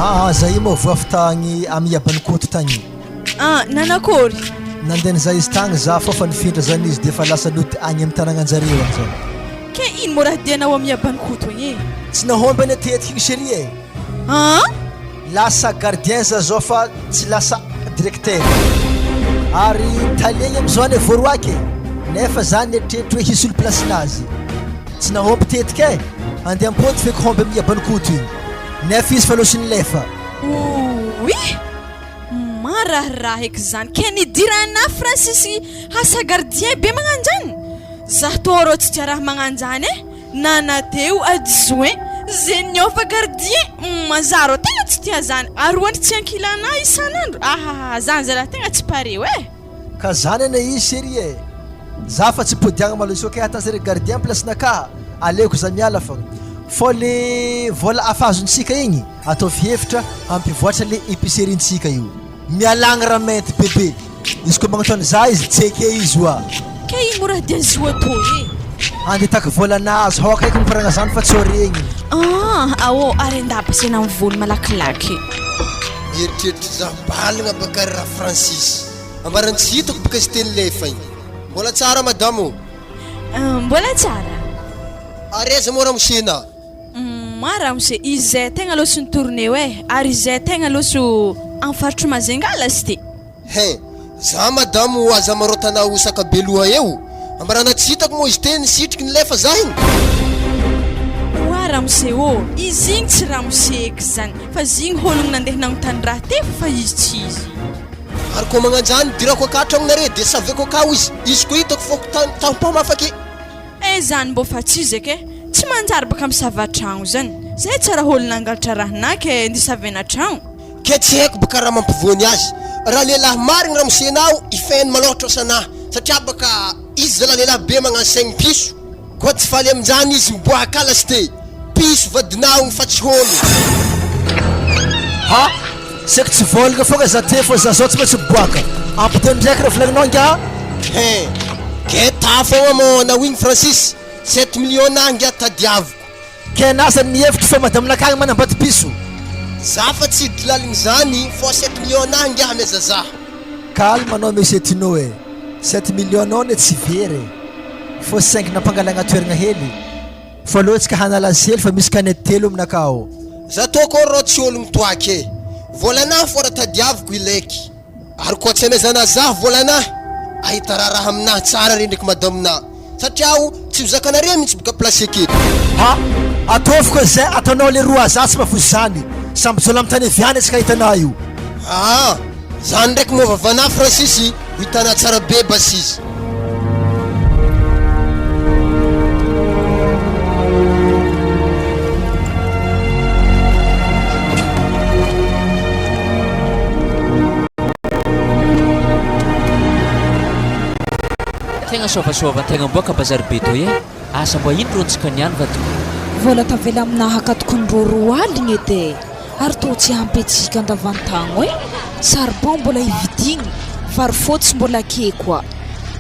A: Aa za io moa voafy tagny amy iaban'i Koto tagny.
E: Ah, nanakôry?
A: Nandeha nizaha izy tagny za fô fa nifindra zany izy de efa lasa nody agny amy tanagnanjareo agny zany.
E: Ke ino moa raha dianao amy iaban'i Koto agny e?
A: Tsy nahomby anie tetiky igny chérie e.
E: An?
A: Lasa gardien za zao fa tsy lasa directeur. Ary tale igny amizao anie voaroaka e. Nefa za nieritreritra hoe hisolo place-nazy. Tsy nahomby tetika e. Andeha ampody feky homby amin'ny iaban'i Koto igny. Nefa izy fa losy nilefa.
E: Ouii! Maraharaha eky zany ke nidiranà Francis asa gardien be magnanjany? Zah tô rô tsy tia raha magnanjany e! Nana teo adjoint ze niova gardien humm za rô tegna tsy tia zany ary ohatry tsy ankilanà isan'andro ahahaha zany zalahy tegna tsy pare oe!
A: Ka zany anie izy chérie e! Za fa tsy podiagna malôha ok ata zare gardien place nakaha aleoko za miala fa fô le vôla afa azontsika igny ataovy hevitra hampivoatra le épicerie ntsika io. Mialagny ramainty bebe. Izy koa magnatony za izy tseke izy oa.
E: Ke ino moa raha dia zo atao e.
A: Andeha hitaky vola nazy hao akaiky mikoragna zany fa tsy ho regniny.
E: Ah ao ary andaba zay na mivony malakilaky.
D: Mieritreritra za balagna baka ry Ra-Francis. Ambarany tsy hitako baka izy teny lefa igny. Mbola tsara madame ô.
E: Mbola tsara.
D: Ary aiza moa ramose na?
E: Moi ramose, izay tegna aloha tsy ni-tourner eh, ary izay tegna aloha tsy amin'ny faritry Majunga lasy ty.
D: Hein! Za madame o aza marotana ho saka be loha eo! Ambarana tsy hitako moa izy teny sitriky ny lefa za iny!
E: Oa ramose ô! Izy igny tsy ramose eky zany fa izy igny hologno nandeha nagnontany raha teo fa izy tsy izy.
D: Ary koa magnanjany idirako akà tragnonare de saveko akao izy, izy koa hitako foko tampom afake.
E: Eh zany mbô fa tsy izy eky eh! Tsy manjary baka misava tragno zany! Zay tsara holo nangalatra raha naka eh ndisavena tragno.
D: Ke tsy haiko baka raha mampivoany azy. Raha lehilahy marigny ramosenao i feno malôha trosanah satria baka izy zala lehilahy be magnano saigny piso. Koa tsy faly aminjany izy miboaka lasite. Piso vadinao igny fa tsy hôlo.
A: Ha! Saiko tsy vôlagna fogna za te fô za zao tsy maintsy miboaka. Ampidino ndraiky raha volagninao ingahy.
D: Hein! Ke ta fogna mô anao igny Francis, sept millions nah ngiah tadiaviko.
A: Ke nasa ny mihevitry fa madame nakagny manambady piso.
D: Za fa tsy hiditra laligny zany fô sept millions nah ngiah ameza zah.
A: Calme anao monsieur Tino e! Sept millions nao anie tsy very e! Fô saingy nampangalagna toeragna hely. Fô aleo tsika hanala azy hely fa misy canette telo aminakahy ao.
D: Za tô kô rô tsy ologno toaky e! Vôlanah fô ra tadiaviko ilaiky. Ary koa tsy amezana zah volanah ahita raharaha aminah tsara re ndreky madame nah satria aho tsy ho zakanareo mintsy boka place aketo.
A: Ha! Ataovy koa zay ataonao leroa za tsy mahafoy zany, samby jiolahy mitany avy any atsika hitanah io.
D: Aa! Zany ndraiky moa vavanah Francis ho hitanah tsara be basizy.
C: Tegna soavasoavan-tegna miboaka bazary be toy e! Asa mba ino rô ntsika niany vadiko?
B: Vola tavela aminah akatokony roa aligny edy e! Ary tô tsy ampy antsika andavantagno e! Charbon mbola hividigny, vary fotsy mbola ake koa.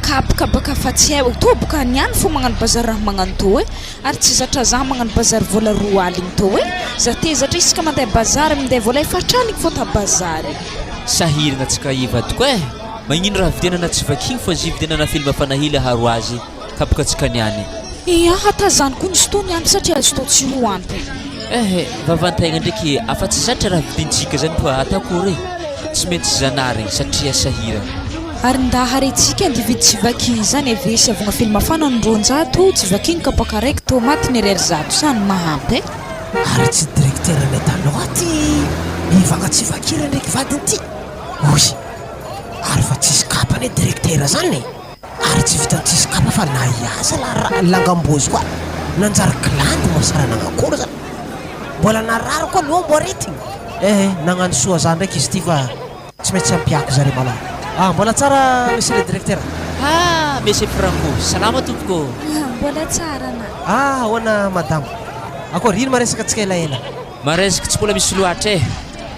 B: Kapoka baka fa tsy hay tô boka niany fô magnano bazary raha magnano tô e! Ary tsy zatra zah magnano bazary vola roa aligny tô e! Za tezatra isaka mandeha bazary minday vola efatra aligny fô ta bazary.
C: Sahiragna tsika hivadiko eh! Magnino raha vidianana tsy vakigny fa zy vidianana film fanahily aharo azy kapoka tsika niany.
B: Eah hatazany koa ny sto niany satria azo tao tsy ho ampy.
C: Eh vavantegna ndreky afa tsy zatra raha vidintsika zany fa atakory e! Tsy maintsy zanarigny satria sahiragna.
B: Ary nda harentsika andy hividy tsy vakigny zany ave sy avogna film mafana ny 200 tsy vakigny kapoaka araiky tomaty ny ariary zato zany mahampy e!
F: Ary tsy directeur anay taloha ty mivanga tsy vakira ndraiky vadiny ty? Oy! Ary fa tsisy kapa anie directeur zany e! Ary tsy vitan'ny tsisy kapa fa na hiasa la ra langambozy koa nanjary glandy mosara nagnakory zany! Mbola narary koa lombo aretigny! Eh! Nagnano soa za ndraiky izy ty fa. Tsy maintsy ampiako zareo malala. Ah, mbola tsara monsieur le directeur.
C: Ah, monsieur Franco, salama tompoko ô.
B: Ah, mbola tsara na.
F: Ah, ahoana madama. Akory, ino maresaka antsika elaela?
C: Maresaka tsy mbola misy loatra e.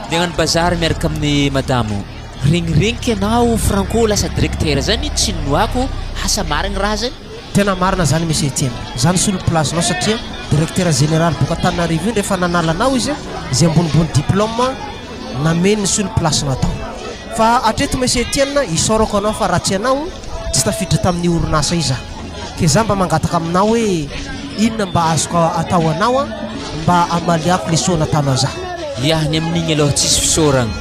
C: Ndeha hagnano bazary miaraka amin'ny madamo. Regniregniky ianao Franco lasa directeur zany tsy ninoako, asa marigny raha zany?
F: Tena marina zany Monsieur Etienne. Za nisolo place nao satria directeur général boka Antananarivo iny rehefa nanala anao izy izay ambonimbony diplôme nameno nisolo place nao tao. Fa hatreto Monsieur Etienne isaorako anao fa raha tsy ianao tsy tafiditra tamin'io orinasa io za. Ke za mba mangataka aminao hoe inona mba azoko atao anao mba hamaliako le soa nataonao za.
C: Yah ny amin'igny aloha tsisy fisaoragna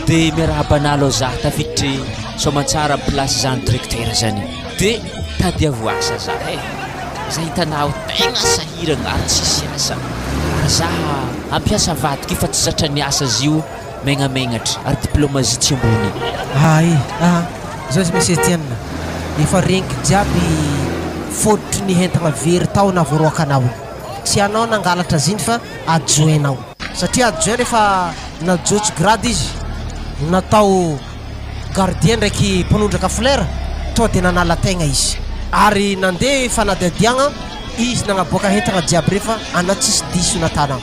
C: de miarahaba anah aloha za tafiditry soamantsara am place zany directeur zany. De tadiavo asa za eh! Za hitanao tegna sahiragna ary tsisy asa ary za hampiasa vadiko io fa tsy zatra niasa azy io megnamegnatra ary diplôme azy tsy ambony.
F: Hay ah! Zao izy Monsieur Etienne, efa regniko jiaby fôtotry ny hentagna very tao navoaroakanao igny. Tsy anao nangalatra azy igny fa adjoint-nao. Satria adjoint rehefa najotso grade izy, natao. Gardien ndraiky mpanondraka fleur toa de nanala tegna izy ary nandeha fanadihadiagna izy nagnaboaka entagna jiaby reo fa anao tsisy diso natanao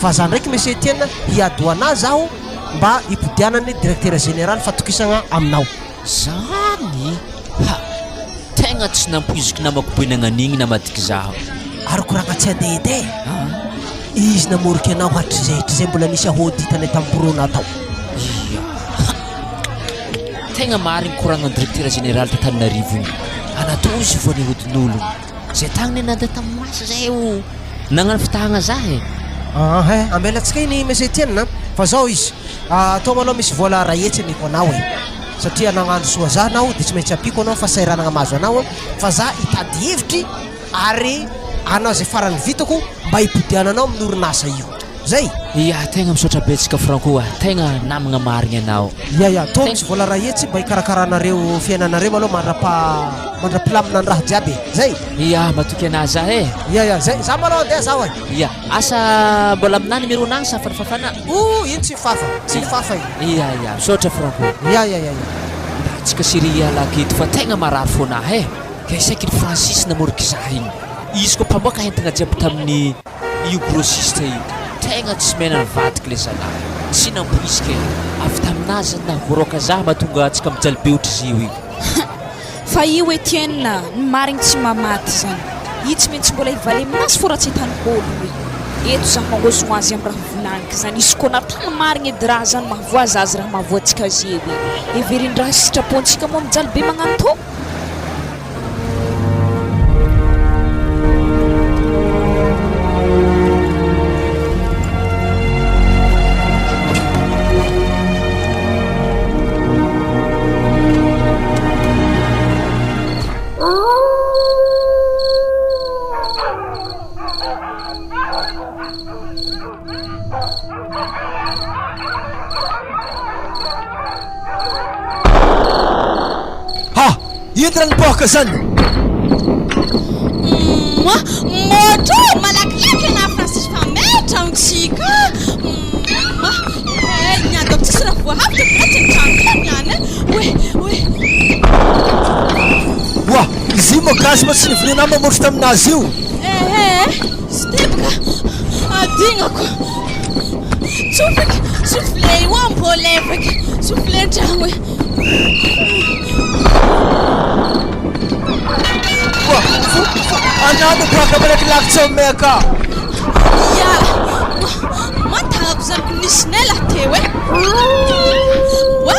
F: fa za ndraiky monsieur Etienne hiady ho anah zaho mba hipodianany directeur général fatokisagna aminao.
C: Zany? Ha! Tegna tsy nampoiziko namako be nagnan'igny namadiky zaho.
F: Ary koragna tsy andeha edy e! Izy namoriky anao hatrizay hatrizay mbola nisy ahody hitanay tamin'ny bureau-nà tao.
C: Ia. Tegna marigny koragnan'ny directeur général t'Antananarivo igny. Anatao izy vao nihodin'ologno. Zay tagny nandeha tamin'ny maso zay o. Nagnano fitahagna zah e.
F: Ahay, ambelantsika iny Monsieur Etienne a, fa zao izy, atao malou misy vola ray hetsy ameko anao e, satria nagnano soa zah anao de tsy maintsy ampiako anao fahasahiranagna mahazo anao fa zah hitady hevitry ary hanao izay farany vitako mba hipodiananao amin'ny orinasa io. Zay!
C: Ya, tegna misaotra betsaka Franco a, tegna namagna marigny anao.
F: Ya ya, tô misy vola ray hetsy mba hikarakaranareo fiainanareo malou mandrapa mandrapilamina ny raha jiaby e. Zay!
C: Ya, matoky anah zah e.
F: Ya ya, zay, za malou andeha zaho e.
C: Ya, asa mbola aminah numéro nah sa efa nifafana?
F: Ouh, iny tsy mifafa, tsy mifafa
C: iny. Ya ya, misaotra Franco.
F: Ya ya ya ya.
C: Mba antsika chérie hiala aketo fa tegna marary fôna eh. Kay saiky ny Francis namoriky za igny. Izy koa mpamoaka entagna jiaby tamin'ny io grossiste io. Tegna tsy mena nivadiky le zalahy. Tsy nampoiziko e. Avy taminazy zany nahavoaroaka za mahatonga antsika mijaly be ohatr'izy io io.
B: Fa io Etienne, ny marigny tsy mamaty zany. Io tsy maintsy mbola hivaly aminazy fô raha tsy hitany ôlogno e. Eto za magnozogno azy amy raha volagniko zany. Izy koa natany marigny edy raha zany mahavoa za azy raha mahavoa antsika azy eo e. Heveriny raha sitrapontsika moa mijaly be magnano tô.
A: Ha! Ino raha nipoaka zany?
E: Moi, môtro malakilaky anah Francis fa metra antsika. Moi, eh, ny ataoko tsisy raha voahavotra fa tsy ny trano kely ny any. Oe, oe.
A: Oa! Izy io moa gasy moa tsy nivoninà mamotro taminazy io.
E: Ehe, sy teboka adignako. Tsofiky, souffle io ambolefaky, souffle an-tragno e.
A: Oa, fo, fo, anà miboaka malakilaky tsy ao aka.
E: Ya, mantagnako zany ko nisy nela teo e. Oa,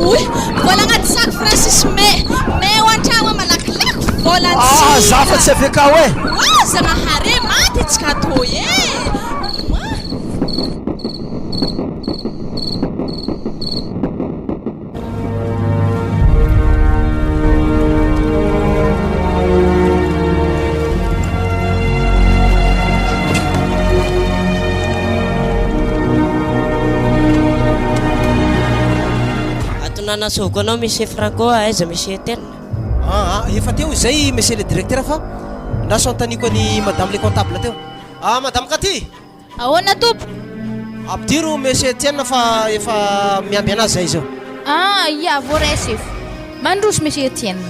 E: oy, vola agnaty sac Francis me, meo an-tragno malakilaky vola antsika.
A: Ah, za fa tsy avy akao e.
E: Oa, Zagnahary e, maty antsika tô e. Oa.
J: Ato nanasoviko anao Monsieur Franco aiza Monsieur Etienne?
F: Ah, ah, efa teo izay Monsieur le directeur fa ndraso anontaniako an'i Madame le comptable teo. Ah, Madame Cathy!
H: Ahoana tompoko?
F: Ampidiro Monsieur Etienne fa efa miamby anazy zay izao.
H: Ah, ia, voaray sefo. Mandroso Monsieur Etienne.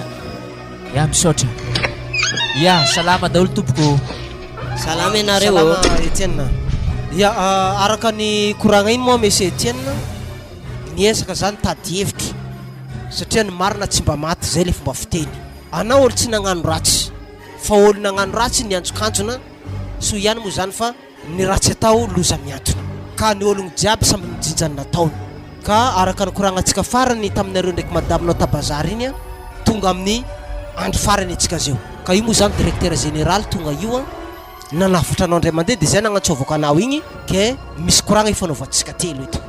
C: Ya, misaotra. Ya, salama daholo tompoko ô.
J: Salama ianareo ô.
F: Salama Etienne. Ya, araka ny koragna iny moa Monsieur Etienne, niezaka za nitady hevitra satria ny marina tsy mba maty, zay le fomba fiteny. Anao olo tsy nagnano ratsy, fa olo nagnano ratsy nianjokanjona, soa ihany moa zany fa Ny ratsy atao loza miantona. Ka ny ologno jiaby samby mijinja ny nataony. Ka araka ny koragnantsika farany taminareo ndraiky madaminao ta bazary igny an, tonga amin'ny andro farany antsika zeo. Ka io moa zany directeur général tonga io an, nanavotra anao ndray mandeha de zay nagnantsôvako anao igny ke misy koragna ifanaovantsika telo eto.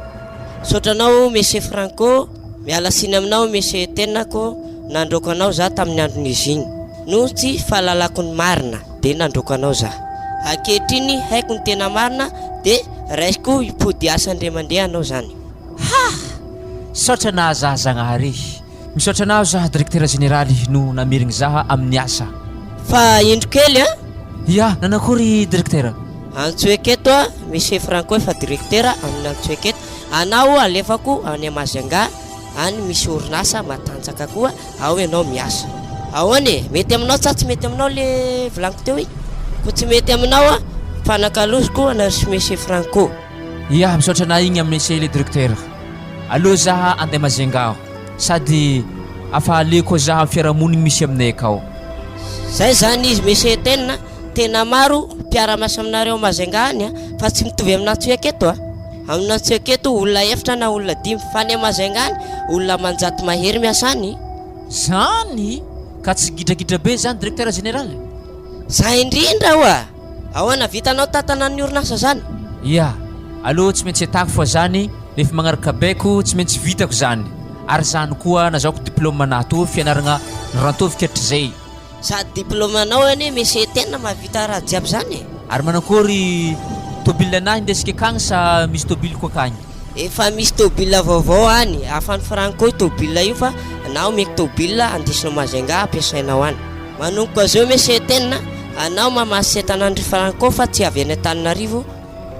J: Misaotra anao Monsieur Franco, miala tsiny aminao Monsieur Tenako nandroaka anao za tamin'ny andron'izy igny noho tsy fahalalako ny marina. de nandroaka anao za. Ankehitriny haiko ny tena marina de raisiko hipody hiasa indray mandeha anao zany.
C: Ha! Misaotra anah zah Zagnahary. Misaotra anao zah Directeur Généraly no namerigny zah amin'ny asa.
J: Fa indro kely an!
C: Ya, nanakory Directeur?
J: Antsoiko eto a, Monsieur Franco efa Directeur amin'ny antsoiko eto, anao alefako any Majunga any misy orinasa matanjaka koa Ao ianao miasa. Ahoana e? Mety aminao sa tsy mety aminao le volaniko teo iny? Ko tsy mety aminao a, fanakaloziko anareo sy Monsieur Franco.
C: Ia, misaotra anah igny Monsieur le Directeur. Aleo zah andeha Majunga aho. Sady afa aleoko zah am fiarahamonigny misy aminay akao.
J: Zay zany izy Monsieur Etienne a, tena maro mpiara-miasa aminareo ao Majunga any a, fa tsy mitovy amin'Antsohiaky eto a. Amin'Antsohiaky eto olona efatra na olona dimy, fa any Majunga any olona aman-jato mahery miasa any.
C: Zany? Ka tsy gidragidra be zany Directeur Général?
J: Zay indrindra oa! Ahoana, vitanao tantana ny orinasa zany?
C: Ia, aleo tsy maintsy atako fa zany rehefa magnaraka baiko tsy maintsy vitako zany, ary zany koa nazahoako diplôme anah toa fianaragna norantoviko hatrizay.
J: Sady diplôme anao anie monsieur tena mahavita raha jiaby zany e!
C: Ary manakory tôbile anah indesiko akagny sa misy tôbiliko akagny?
J: Efa misy tôbile vaovao any, hafan'i Franco io tôbile io fa na omeko tôbile andesinao Majunga ampiasainao any. Manomboka zao monsieur tena, anao mamatsy entana an-dry Franco fa tsy avy any Antananarivo.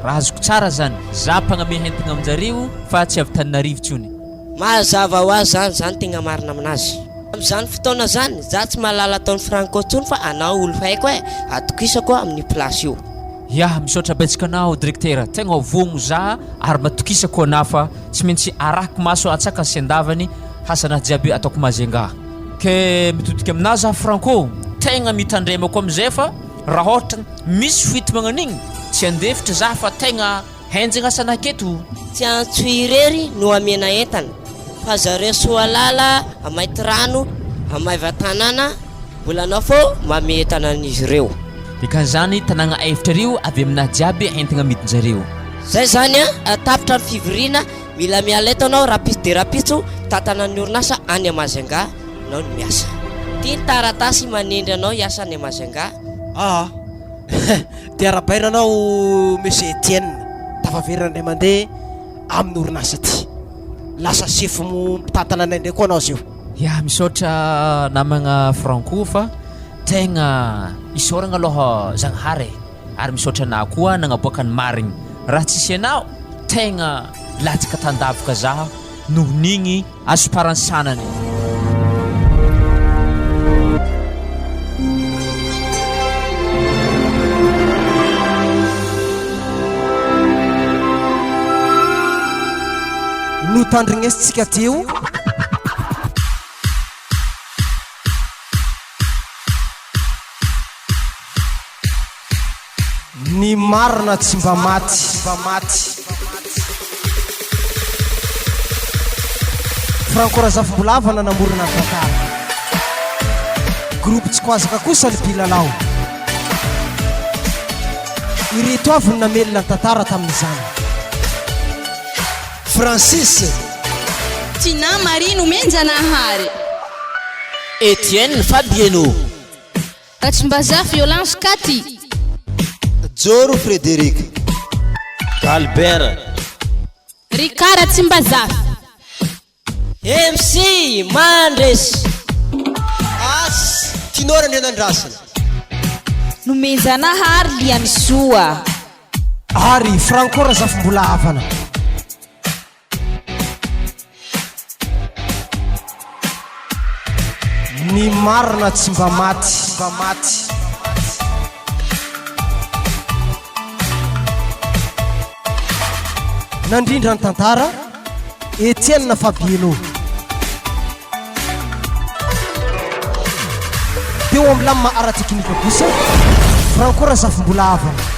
C: Raha azoko tsara zany, za mpagname entagna aminjareo fa tsy avy Tananarivo tsony.
J: Mazava ho azy zany, zany tegna marina aminazy. Amizany fotoana zany, za tsy mahalala ataon'i Franco tsony fa anao olo haiko eh, atokisako amin'io place io.
C: Yah, misaotra betsaka anao Direktera, tegna vogno za ary matokisako anah fa tsy maintsy arahiko maso antsakany sy andavany hasana jiaby ataoko Majunga. Ke mitodika aminah za Franco, tegna mitandremako amizay fa raha ôhatra misy fuite magnan'igny tsy andefitra za fa tegna Henjagna sanaka eto.
J: Tsy Antsohihy irery no amena entana fa zareo Soalala, Maintirano, Maivatanana mbola anao fô mame entana an'izy ireo.
C: Dikan'izany tanagna efitra reo avy aminah jiaby entagna amidinjareo.
J: Zay zany an, tapitra ny fivoriana, mila miala eto anao rapitso de rapitso, mitantana ny orinasa any Majunga nao ny miasa. Ty ny taratasy manendry anao hiasa any Majunga.
F: Aa Dia arahabaina anao Monsieur Etienne, tafaverina indray mandeha amin'ny orinasa aty. Lasa sefo mpitantana anay indray koa anao zeo.
C: Ya, misaotra namagna Franco fa tegna isaoragna aloha Zagnahary e, ary misaotra anah koa nagnaboaka ny marigny, raha tsisy anao tegna latsaka tandavaka zah noho n'igny Asoparan'ny sanany.
A: Notandrignesintsika teo. Ny marina tsy mba maty. Franco Razafimbolavana namorona ny tantara. Groupe Tsikwazaka kosa ny mpilalao. Ireto avy no namelona ny tantara tamin'izany. Francis.
E: Tinah Marie Nomenjanahary.
C: Etienne Fabieno.
H: Ratsimbazafy Yolance Katy.
G: Joro Frédéric.
I: Galbert.
H: Ricard Ratsimbazafy.
J: MC Mandresy.
D: As, Tinao Randrianandrasana.
B: Nomenjanahary Lianisoa.
A: Ary Franco Razafimbola Havana.
F: Ny marina tsy mba maty. Nandrindra ny tantara, Etienne Fabieno. Teo amin'ny lamina ara-teknika kosa, Franco Razafimbola Havana.